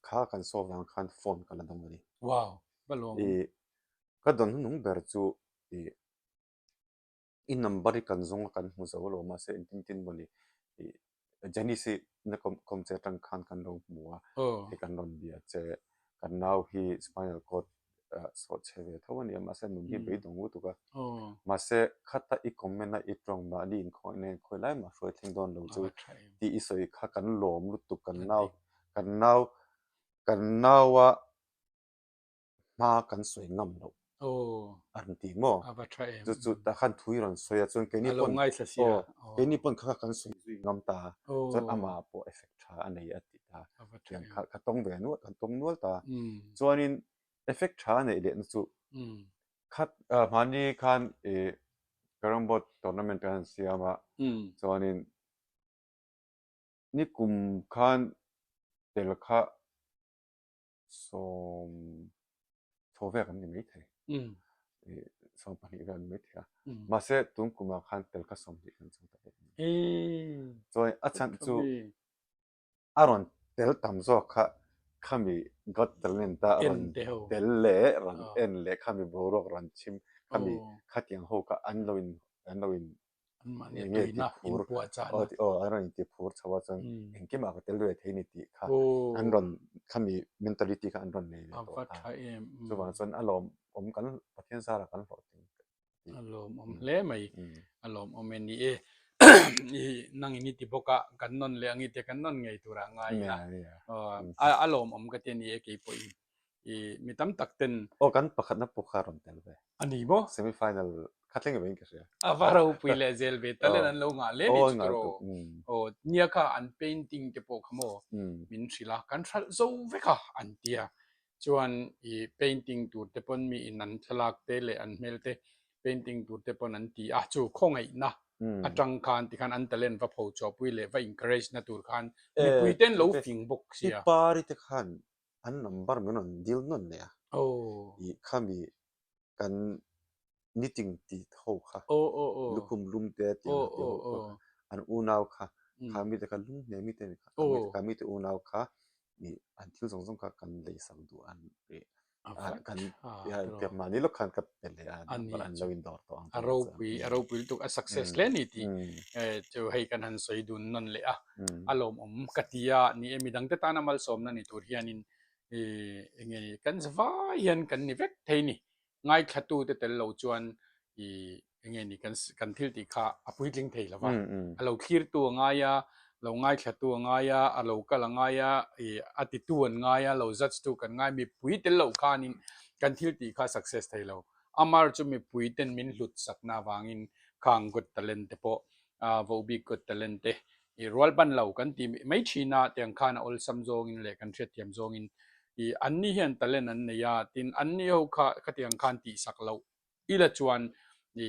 kha kan solve vang khan phone ka la dawng a ni. Wow va lawm. I ka dawn hnuhnung ber chu i i number hi kan zawng a kan hmu zo lo mahse engtin tin mawni i Janice hi na kawm kawm che atang khan kan lo hmu a hei kan rawn bia che kan nau hi spinal cord sawh chhe ve tho a ni a mahse nun hi beidawng lutuk a mahse khata i comment a i tawng mahni inkhawih na khawi lai mah hruai thleng dawn lo chu tih i sawi kha kan lawm lutuk kan nau kan nau kan naua hma kan sawi ngam loh a rawn ti maw? Chu chu tah khan thu i rawn sawi a chuan keini pawn aw keini pawn kha kha kan sawi zui ngam ta chuan amah pawh effect tha a nei a ti ta tiang kha ka tawng ve nual kan tawng nual ta chuanin effect tha a neih lehna chu khat hmani khan ih carrom board tournament kan han siam a chuanin nikum khan tel kha sawm chho vek an ni maithei 20 vel an ni maithei a mahse tun kumah khan tel kha 20 kan chho ta vek chuan a chhan chu a rawn tel tam zawk kha khami Got Talent a rawn tel leh rawn en leh khami boruak rawn chhim khami khatiang ho kha an lo in an lo in enge ti phur aw an rawn inti phur chho a chuan engkimah ka tel ve thei ni tih kha an rawn khami mentality kha an rawn nei ve tawh a chuvang chuan a lawmawm kan Pathian zarah kan hlawhtling a lawmawm hle mai a lawmawm e ni e i nang in i ti bawk a kan nawn leh ang i tia kan nawn ngei turah a ngai ila a lawmawm ka ti a ni e keipawhin i mi tam tak ten Aw kan pakhatna pawh kha rawn tel ve. A ni maw? Semi final kha thleng ve in ka hria. A va ropui leh zel ve talent an lo ngah hle ni chu tiraw. Aw nia kha an painting te pawh kha maw min hrilh a kan hralh zo vek a an tia chuan i painting tur te pawn mi in an thlalak te leh an hmel te painting tur te pawn an ti a chu khawngaihna atang khan tikhan an talent va pho chhuahpui leh va encourage na tur khan mipui ten lo fing bawk sia. I pari te khan an number min rawn dil nawn leh a ih khami kan meeting tih ho kha lukhum lum te tih ang tih ho kha an unau kha kha mite kha lum hne mite ni kha kha mite unau kha ih an thil zawng zawng kha kan lei sak duh an ih kan mahni lawk khan ka pe leh a number an lo indawr tawh ang a ropui a ropui lutuk a success hle ni tih chu hei kan han sawi dun nawn leh a a lawmawm ka ti a ni e midangte tana malsawmna ni tur hianin ih enge kan zavai hian kan ni vek thei ni ngaithlatute tel lo chuan ih enge ni kan kan thil tih kha a puitling thei lo va a lo thlirtu a ngai a lo ngaithlatu a ngai a a lo kal a ngai a ih a titu an ngai a lo judge tu kan ngai mipui tel loh khanin kan thil tih kha success thei lo amar chu mipui ten min hlut sakna avangin khang Got Talent te pawh a Vohbik Got Talent te i rual ban lo kan ti mai thin a tiang khan a awlsam zawngin leh kan hriatthiam zawngin i anni hian talent an nei a tin anni ho kha khatiang khan tihsak loh ila chuan i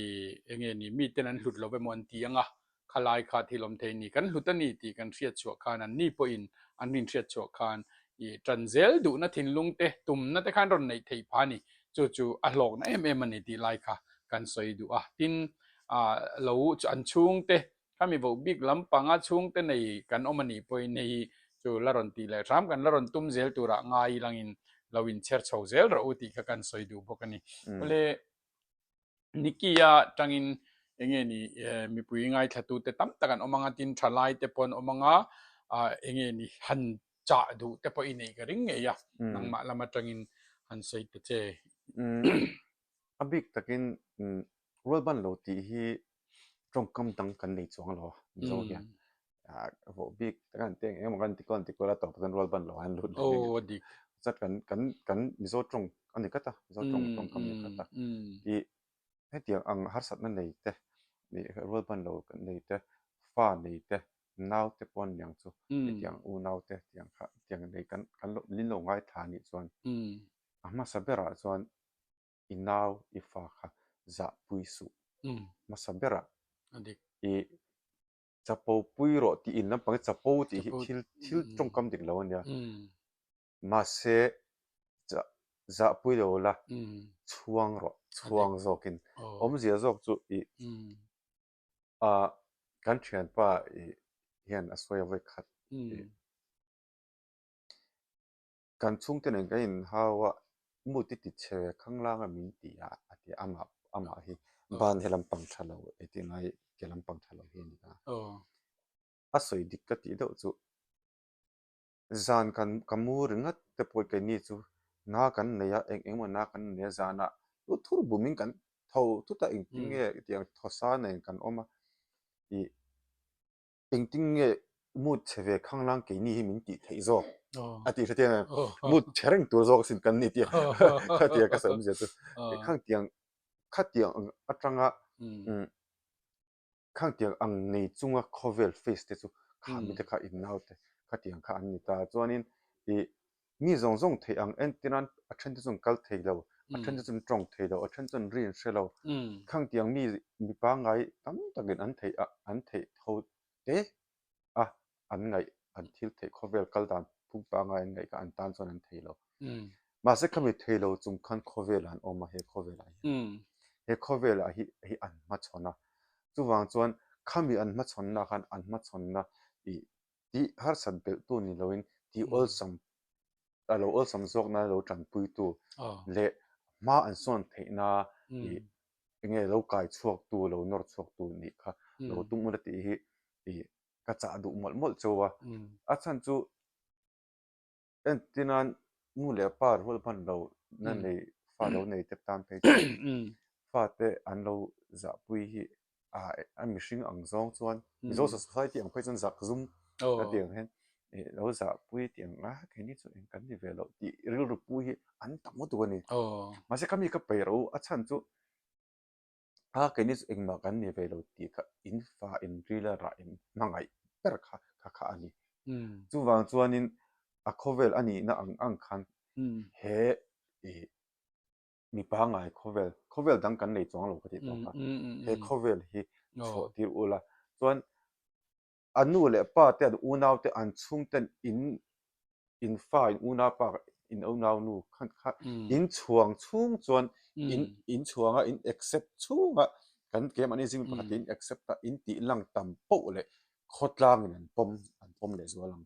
enge ni miten an hlut lo emaw an ti ang a khalai kha thil awm thei ni kan hlut a ni tih kan hriatchhuah khan anni pawhin an rinhriatchhuah khan i tan zel duhna thinlung te tumna te khan rawn neih theih phah a ni chu chu a hlawkna em em a ni tih lai kha kan sawi duh a tin ah lo an chhungte Khami voh bik lampanga chhungte nei kan awm a nih pawhin hei hi chu la rawn tih leh hram kan la rawn tum zel turah ngai langin lo inchher chho zel rawh u tih kha kan sawi duh bawk a ni. Awle Nicky-a tangin enge ni mipui ngaithlatute tam tak an awm anga tin thalai te pawh an awm anga enge ni han chah duh te pawh i neih ka ring ngei a nangmah lam atangin han sawi ta che. A bik takin rualban lo tih hi. Tawngkam dang kan nei chuang lo a Mizo hian vawh bik tak an ti eng emaw kan ti kual an ti kual a tawp chuan rual ban lo ah an lut leh Aw a dik. Chuan kan kan kan Mizo tawng a ni tlat a Mizo tawng tawngkam a ni tlat a ih hetiang ang harsatna nei te ih rual ban lo kan nei te fa nei te nau te pawh an niang chu hetiang unau te tiang kha tiang nei kan kan lo min lo ngaithla anih chuan a hmasa berah chuan i nau i fa kha zahpui suh hmasa berah i chapo pui rawh tih in lampang hi chapo tih hi thil thil tawngkam dik lo a nia mahse zahpui lo la chhuang rawh chhuang zawkin awmzia zawk chu i ah kan thianpa i hian a sawi a vawi khat i Kan chhungte nen kan inhau a, mut i ti chhe khanglang a min ti a, a ti a, amah amah hi ban he lampang tha lo ei tih ngai ke lampang tha lo hi a ni a. A sawi dik ka tih deuh chu zan kan ka mu ringawt te pawh keini chu na kan nei a, eng engemaw na kan nei a, zanah lu thur bumin kan tho thut a, engtin nge tiang thawsa nen kan awm a tih Engtin nge mood chhe ve khanglang keini hi min tih theih zawk a tih hre tiang mood chhe reng tur zawk asin kan ni tih khatia ka sawi awmzia chu khangtiang khatiang ang atanga khangtiang ang nei chunga khawvel face te chu kha mite kha in naute khatiang kha an ni ta chuanin ih Mi zawng zawng theih ang entir nan a then te chu an kal thei lo, a then te chu an tawng thei lo, a then chu an ri an hre lo. Khangtiang mi mi pangngai tam takin an theih a, an theih tho te a, an ngaih an thil theih khawvel kal dan phung pangngai an ngaih kha an tan chuan an thei lo. Mahse khami thei lo chung khan khawvelah an awm a, he khawvelah hian. He khawvelah hi hi an hmachhawn a. Chuvang chuan khami an hmachhawnna khan an hmachhawnna ih Tih harsat belhtu ni loin tih awlsam a lo awlsam zawkna lo tanpuitu leh hma an sawn theihna ih enge lo kai chhuaktu lo nawr chhuaktu nih kha lo tum ula tih hi ih ka chah duh mawlh mawlh chauh a. A chhan chu Entirnan nu leh pa rual hman lo na nei fa lo nei te tan phei chuan fate an lo zahpui hi a mihring ang zawng chuan Mizo society ang phei chuan zak zum a tih ang hian lo zahpui tih ang a keini chu eng kan ni ve loh tih rilru pu hi an tam lutuk a ni. Mahse khami ka peih rawh u a chhan chu A keini chu engmah kan ni ve lo tih kha in fa in ril a rah in hmangaih ber kha kha kha a ni. Chuvang chuanin a khawvel a nihna ang ang khan he ih mi pangngai khawvel, khawvel dang kan nei chuang lo ka tih tawh kha, he khawvel hi chhuah tir ula chuan A nu leh pa te, an unau te, an chhung ten in in fa, in unau pa, in unau nu khan kha in chhuang chhung chuan in in chhuang a, in accept chhung a, kan keimahni zing pakhat in accept a, in tih lang tam poh leh khawtlangin an pawm an pawm leh zual ang.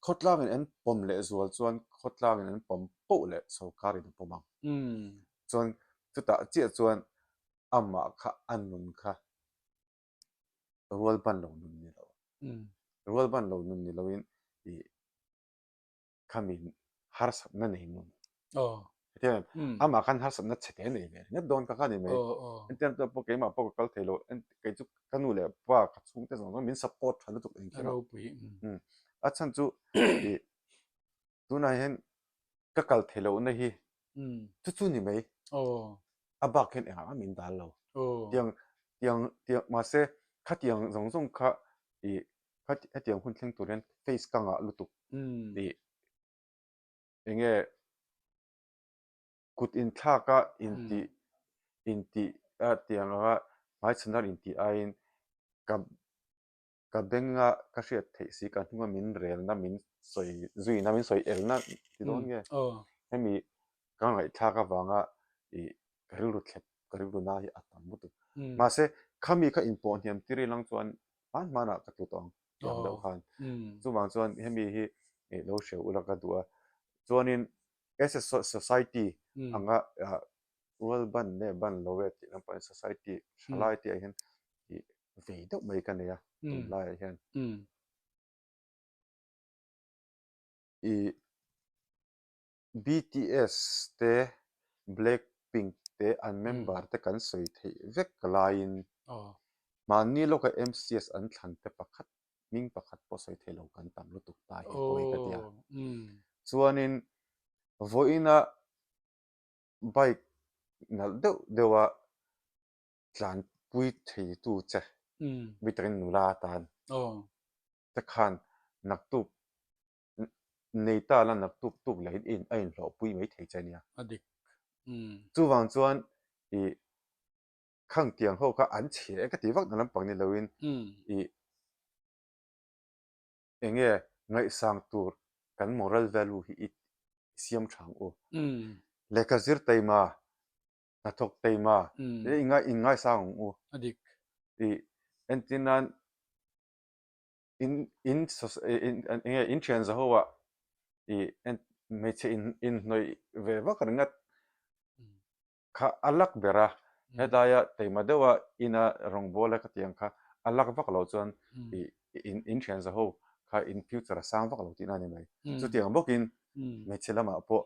Khawtlangin an pawm leh zual chuan khawtlangin an pawm poh leh sorkarin a pawm ang. Chuan chutah chiah chuan amah kha a nun kha rual ban lo nun ni lo rual ban lo nun ni loin i khami harsatna nei nun hetiang amah khan harsatna chhe te nei ve ringawt dawn kha kha ni mai entir te pawh keimah pawh ka kal thei lo kei chu ka nu leh pa ka chhungte zawng zawng min support tha lutuk engkim a a chhan chu i tunah hian ka kal thei lohna hi chu chu ni mai a bak hian engah mah min dal lo tiang tiang tiang mahse khatiang zawng zawng kha ih hetiang hun thleng tur hian face ka ngah lutuk ih enge kut inthlak a intih intih a tiang anga hmaichhan a intih aiin ka Ka benga ka hriat theih si ka hnunga min relna min sawi zuina min sawi elna ti dawn nge hemi ka ngaihthlak avanga ih ka rilru thlep ka rilru na hi a tam lutuk mahse khami kha inpawh hniam tir ilang chuan hman hmanah ka tlu tawh ang tiang deuh khan chuvang chuan hemi hi ih lo hreu ula ka duh a chuanin as a society anga ah rual ban nge ban lo e tih lampangin society thalai te ah hian ih vei deuh mai ka nei a tunlaiah hian ih BTS te Blackpink te an member te kan sawi theih vek laiin. Mahni lawka MCS an thlan te pakhat hming pakhat pawh sawi thei lo kan tam lutuk ta hi pawi ka ti a. Chuanin vawiina bike nalh deuh deuha tlanpui theitu che mi takin nula atan te khan naktuk nei ta la naktuk tuk lehin a inhlawhpui mai thei che ania. Chuvang chuan ih khang tiang ho kha an chhe e ka ti vak na lampang ni loin ih eng nge ngaihsang tur kan moral value hi i siam tha ang u. Lehkha zir taima, hnathawk taima i inngaisang ang u. Ih entir nan in in eng nge in thian za ho ah ih hmeichhe inhnawih ve vak ringawt. kha a lak ber a, helaia teima deuha ina rawngbawla ka tih ang kha a lak vak loh chuan ih in in thian za ho kha in future a sang vak lo tihna a ni mai. Chutiang bawkin hmeichhe lamah pawh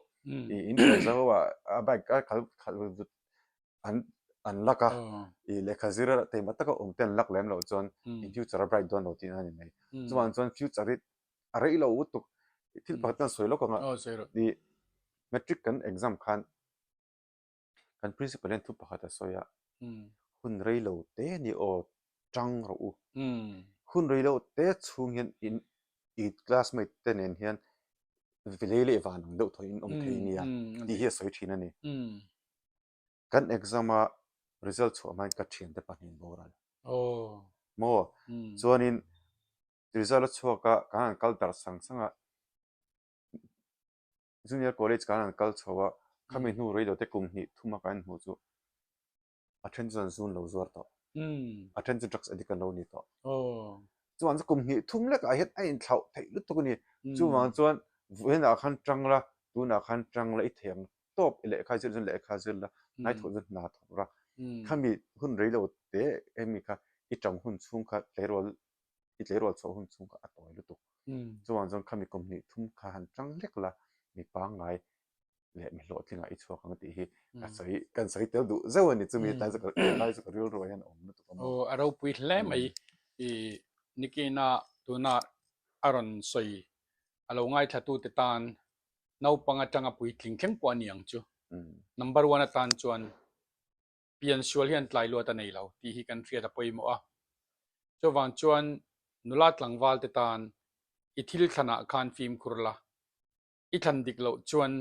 ih in thian za ho ah a bike a khalh khalh vut vut an an lak a, ih lehkha zir a teima taka awm te an lak lem loh chuan in future a bright dawn lo tihna a ni mai. Chuvang chuan future hi a rei lo lutuk thil pakhat kan sawi lawk ang a, ih matric kan exam khan Kan principal hian thu pakhat a sawi a, hun rei lo te ni aw tang rawh u. Hun rei lo te chhung hian in i classmate te nen hian lei leh van ang deuh thaw in awm thei nia tih hi a sawi thin a ni. Kan exam a result chhuah hmain ka thiante pahnih boral. Maw? Chuanin result a chhuak a, kan han kal darh sang sang a. Junior College kan han kal chho a, khami hnu rei lo te kum hnih thuma kan inhmuh chu a then chuan zun lo zuar tawh, a then chu drugs addict an lo ni tawh. Chuan chu kum hnih thum lekah hian a inthlauh theih lutuk a ni. Chuvang chuan vawiinah khan tang la, tunah khan tang la i thei ang tawp i lehkha zir chuan lehkha zir la, hnai thawh chuan hna thawk la. Khami hun rei lo te hemi kha i tang hun chhung kha tleirawl i tleirawl chhuah hun chhung kha a tawi lutuk. Chuvang chuan khami kum hnih thum kha han tang hlek la, mi pangngai leh mi hlawhtlingah i chhuak ang tih hi ka sawi kan sawi tel duh zeuh a ni. Chumi tlai chu ka tlai chu ka rilru ah hian a awm lutuk a maw. Aw a ropui hle mai i Nikina tuna a rawn sawi a lo ngaithlatute tan naupang atanga puitling thleng pawh a ni ang chu. Number one atan chuan piansual hian tlai luat a nei lo tih hi kan hriat a pawimawh a. Chuvang chuan nula tlangval te tan i thil thlanah khan fimkhur la, i thlan dik loh chuan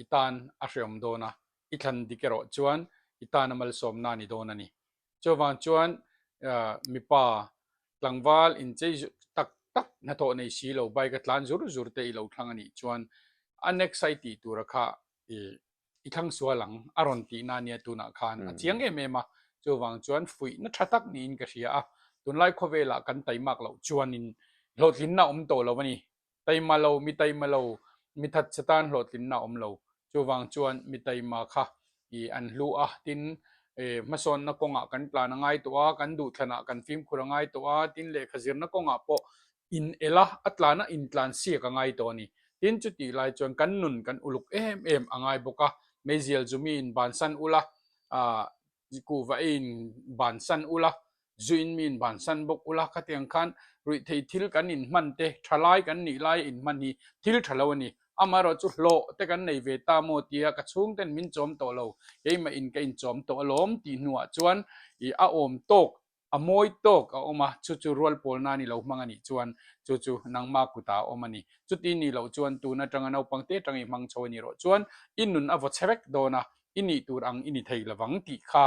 i tan a hreawm dawn a, i thlan dik erawh chuan i tan a malsawmna a ni dawn a ni. Chuvang chuan mipa tlangval inchei tak tak hnathawh nei si lo bike a tlan zur zur te i lo thlang a nih chuan a next a i tih tura kha i i thlang sual ang a rawn tihna ania tunah khan a chiang em em a, chuvang chuan fuihna tha tak niin ka hria a, tunlai khawvelah kan taimak loh chuanin hlawhtlinna a awm tawh lo a ni, taima lo mi taima lo mi that che tan hlawhtlinna a awm lo, chuvang chuan mi taima kha i an hlu a, tin hmasawnna kawngah kan tlan a ngai tawh a, kan duhthlanah kan fimkhur a ngai tawh a, tin lehkha zirna kawngah pawh in el a, a tlana intlan siak a ngai tawh a ni. Tin, chutih lai chuan kan nun kan uluk em em a ngai bawk a, meizial zu mi in bansan ula, ah, kuhva ei in bansan ula, zu in mi in bansan bawk ula, khatiang khan ruihthei thil kan inhman te, thalai kan nih laia inhman hi thil tha lo a ni. Amaherawh chu hlawh te kan nei ve ta maw tia ka chhungten min chawm tawh lo, keimah in ka inchawm tawh alawm tih hnuah chuan ih a awm tawk A mawi tawk a awm a, chu chu rual pawlna a ni lo hmang a nih chuan chu chu nangma kutah a awm a ni. Chuti nih loh chuan tun atanga naupang te atanga i hmang chho a nih rawh chuan i nun a vaw chhe vek dawn a, i nih tur ang i ni thei lovang tih kha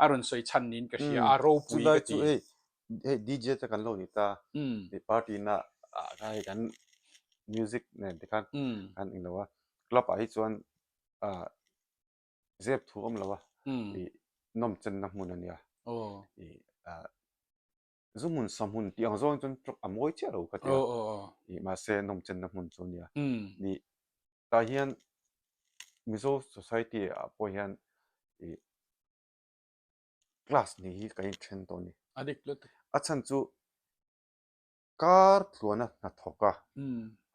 a rawn sawi chhan niin ka hria a, ropui ka ti. Chulai chu hei hei DJ te kan lo ni ta, hei party na ah kha hei kan music nen te khan kan englo a, club ah hi chuan ah zep thu awm lo a, ih nawm chenna hmun a nia, ih zu hmun sa hmun tih ang zawng chuan a mawi chiah lo ka ti a, ih mahse nawm chenna hmun chu a nia, ih tah hian Mizo society ah pawh hian ih class nih hi kan inthen tawh a ni, a chhan chu kar tluana hnathawk a,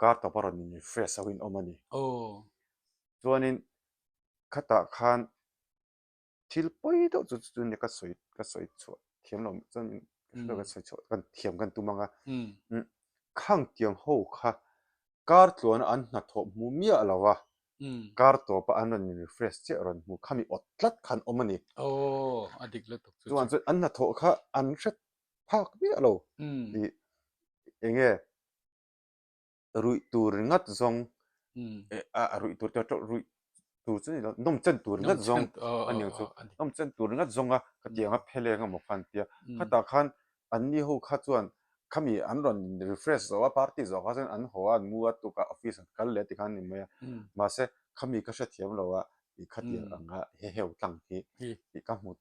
kar tawp a rawn in refresh ho in awm a ni. Chuanin khatah khan thil pawi deuh chu chu nia ka sawi ka sawi chhuah thiam lo chuan. Ka sawi chhuah kan thiam kan tum ang a. Khang tiang ho kha kar tluana an hnathawh hmu miah lo a, kar tawpa an rawn in refresh chiah rawn hmu khami awt tlat khan awm a ni. Chuan chuan an hnathawh kha an hre phak miah lo. Ih eng nge ruih tur ringawt zawng a ruih tur te ruih tur chu ni lo nawm chen tur ringawt zawng a ni ang chu nawm chen tur ringawt zawng a ka ti ang a pheleng emaw khan tia khatah khan an ni ho kha chuan khami an rawn refresh zawh a party zawh kha chuan an haw a an mu a tukah office an kal leh tikhan a ni mai a mahse khami ka hrethiam lo a tih khatiang anga heheu tlang hi tih ka hmu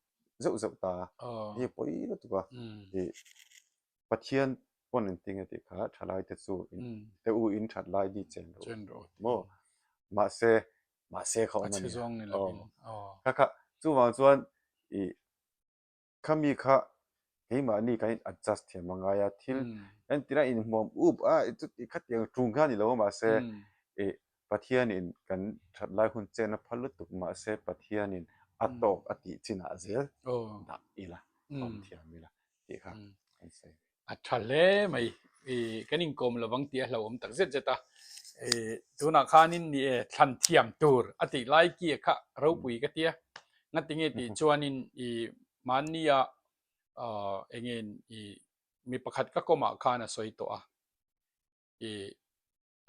zeuh zeuh ta a hei pawi lutuk a tih Pathian pawn in tinge tih kha thalai te chu te u in that lai ni chen rawh maw mahse mahse kha awm a ni kha kha chuvang chuan i khami kha keimahni kan in adjust thiam a ngai a thil entir a inhmuam up a chuti khatiang tung kha a ni lo a mahse i Pathian in kan that lai hun chen a phal lutuk mahse Pathian in a tawk a tih chinah zel dah ila awm thiam ila tih kha kan sawi. A tha hle mai. I kan inkawm lovang tih a hlauhawm tak zet zet a. I tunah khanin ni e thlan thiam tur a tih lai ki kha ropui ka tia. Ngatinge tih chuanin i mahnia engin i mi pakhat ka kawmah khan a sawi tawh a. I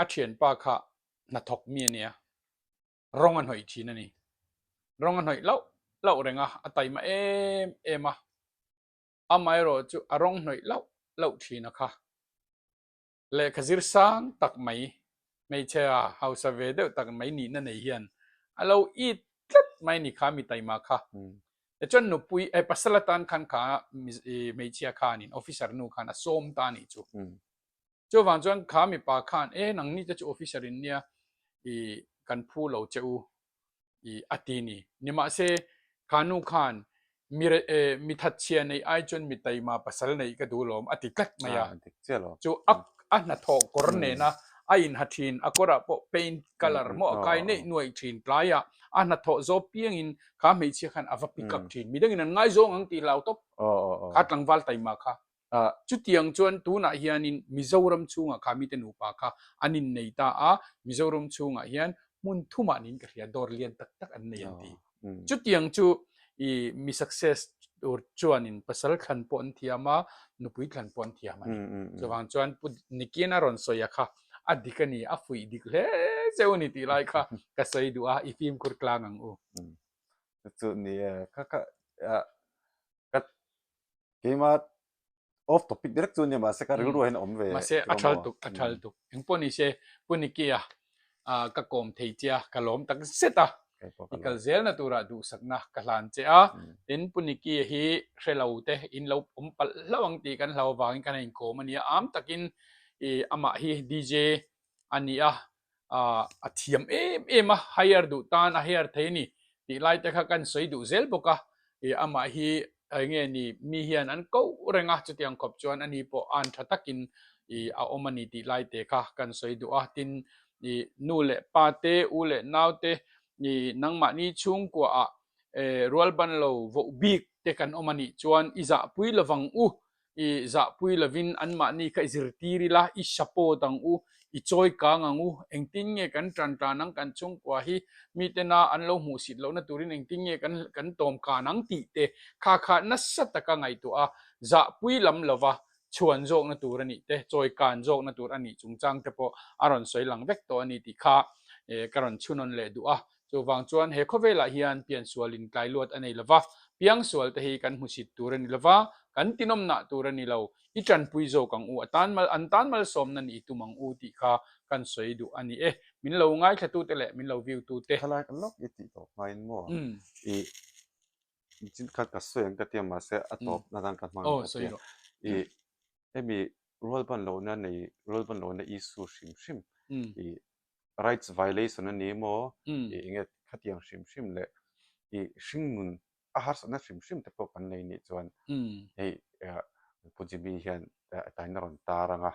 a thianpa kha hnathawk mi a nia. Rawng a hnawih thin a ni. Rawng a hnawih lauh lauh reng a, a taima em em a. Amaherawh chu a rawng hnawih lauh lauh thin a kha. Lehkha zir sang tak mai, hmeichhe hausa ve deuh tak mai nihna nei hian a lo it tlat mai ni kha mi taima kha. Tichuan nupui eh pasal atan khan kha hmeichhia khanin officer nu khan a sawm ta a nih chu. Chuvang chuan kha mipa khan e nangni te chu officer in nia i kan phu lo che u i a ti ni. Nimahse kha nu khan mi mi thatchhia neih ai chuan mi taima pasal neih ka duh lawm a ti tlat mai a. Chu a a hnathawh kawr nena a inha thin, a kawrah pawh paint colour maw a kai neih nuaih thin tlaiah a hnathawh zawp piangin kha hmeichhia khan a va pick up thin. Midangin an ngaizawng ang tih hlau tawp kha tlangval taima kha. Chutiang chuan tunah hianin Mizoram chhungah kha mite nupa kha an innei ta a, Mizoram chhungah hian hmun thumah niin ka hria, dawr lian tak tak an nei an ti. Chutiang chu i mi success tur chuanin pasal thlan pawh an thiam a, nupui thlan pawh an thiam a ni. Chuvang chuan Pu Nikin a rawn sawi a kha a dik a ni, a fuih dik hle cheu a ni tih lai kha ka sawi duh a, i fimkhur tlang ang u. Chu ni e, kha kha ka Keimah off topic direct chu nia mahse ka rilru hian a awm ve Mahse a thal tuk a thal tuk engpawh ni se Pu Nikia ka kawm thei che a ka lawm tak zet a i kal zelna turah duhsakna ka hlan che a tin Pu Nikia hi hre lo te in lo awm palh hlauh ang tih kan hlau avangin kan inkawm a nia am takin i amah hi DJ a ni a a thiam em em a, hire duh tan a hire thei a ni tih lai te kha kan sawi duh zel bawk a, ih amah hi eng nge ni mi hian an koh reng a, chutiang khawp chuan ani pawh an tha takin ih a awm a ni tih lai te kha kan sawi duh a, tin ih nu leh pa te u leh nau te ih nangmahni chhungkuaah eh rualban lo voh bik te kan awm a nih chuan i zahpui lovang u I zahpui lovin anmahni kha i zirtir ila, i support ang u, i chawi kang ang u, engtin nge kan tan tan ang, kan chhungkua hi mitena an lo hmuhsit lohna turin engtin nge kan kan tawm kan ang tih te kha kha nasa taka ngaihtuah a, zahpui lam lova chhuan zawkna tur a nih te, chawi kan zawkna tur a nih chungchang te pawh a rawn sawi lang vek tawh a ni tih kha ka rawn chhunawn leh duh a. Chuvang chuan he khawvelah hian piansual in tlai luat a nei lova, piangsual te hi kan hmusit tur a ni lova, kan tinawmnah tur a ni lo, i tanpui zawk ang u, a tan mal, an tan malsawmna nih i tum ang u tih kha kan sawi duh a ni e. Min lo ngaithlatute leh min lo view tute. Thalai kan lawk i tih tawp hmain maw i chin khat ka sawi ang ka tia mahse a tawp na dan ka hmang ang ka tia i hemi rualbanlohna nei rualbanlohna issue hrim hrim i rights violation a ni emaw i enge khatiang hrim hrim leh i hringnun a harsatna hrim hrim te pawh kan nei nih chuan hei Pu Jimmy hian tain a rawn tar ang a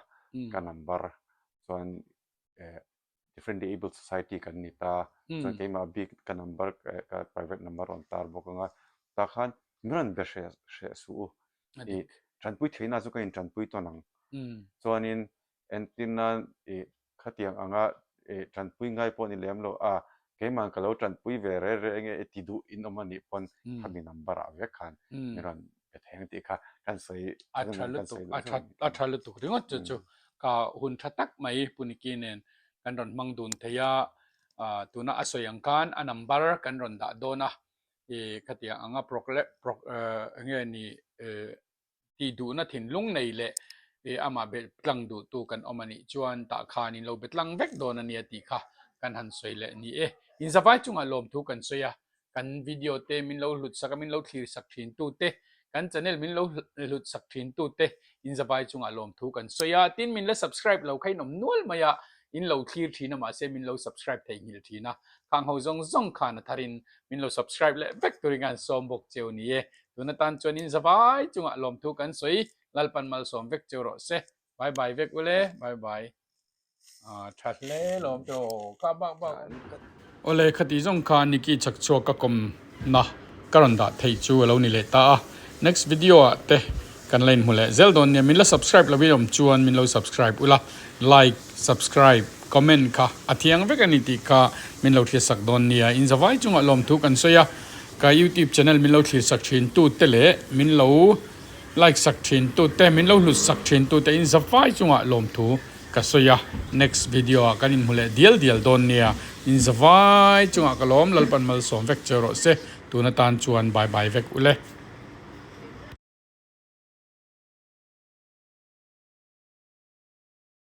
ka number chuan differently abled society kan ni ta chuan keimah bik ka number ka private number a rawn tar bawk ang a tah khan min rawn be hreh hreh suh u i. Tanpui theihna chu ka intanpui tawn ang. Chuanin entir nan ih khatiang anga ih tanpui ngai pawh ni lem lo a, keimah ka lo tanpui ve re re enge i ti duh in awm anih pawn khami number ah vek khan min rawn pe thei ang tih kha kan sawi A tha lutuk, a tha a tha lutuk ringawt chu chu ka hun tha tak mai Puniki nen kan rawn hmang dun thei a, tuna a sawi ang khan a number kan rawn dah dawn a, i khatiang anga enge ni tih duhna thinlung nei leh i amah be tlang duhtu kan awm anih chuan tah khan in lo be tlang vek dawn ania tih kha kan han sawi leh ni e. Inzavai chungah lawmthu kan sawi a, kan video te min lo hlut sak a, min lo thlir sak thin tu te, kan channel min lo hlut sak thin tu te inzavai chungah lawmthu kan sawi a, tin min la subscribe lo kha in awm nual mai a, in lo thlir thin a mahse min lo subscribe theihnghilh thin a, khang ho zawng zawng khan a tharin min lo subscribe leh vek turin ka han sawm bawk cheu ni e. Tun atan chuan in zavai chungah lawmthu kan sawi, Lalpan malsawm vek cheu rawh se. Bye bye vek ule, bye bye. Ah tha hle lawm chu aw, kha bak bak. Awle khati zawng kha Nikki chak chhuak ka kawm na ka rawn dah theih chu a lo ni leh ta a. Next video ah te kan la inhmu leh zel dawn nia. Min la subscribe lo in awm chuan min lo subscribe ula, like, subscribe, comment kha a thiang vek a ni tih kha min lo thlir sak dawn nia. In zavai chungah lawmthu kan sawi a, ka youtube channel min lo thlir sak thin tu te leh min lo like sak thin tu te, min lo hlut sak thin tu te in zavai chungah lawmthu ka sawi a. Next video ah kan inhmu leh dial dial dawn nia. In zavai chungah ka lawm Lalpan malsawm vek che rawh se. Tun atan chuan bye bye vek ule.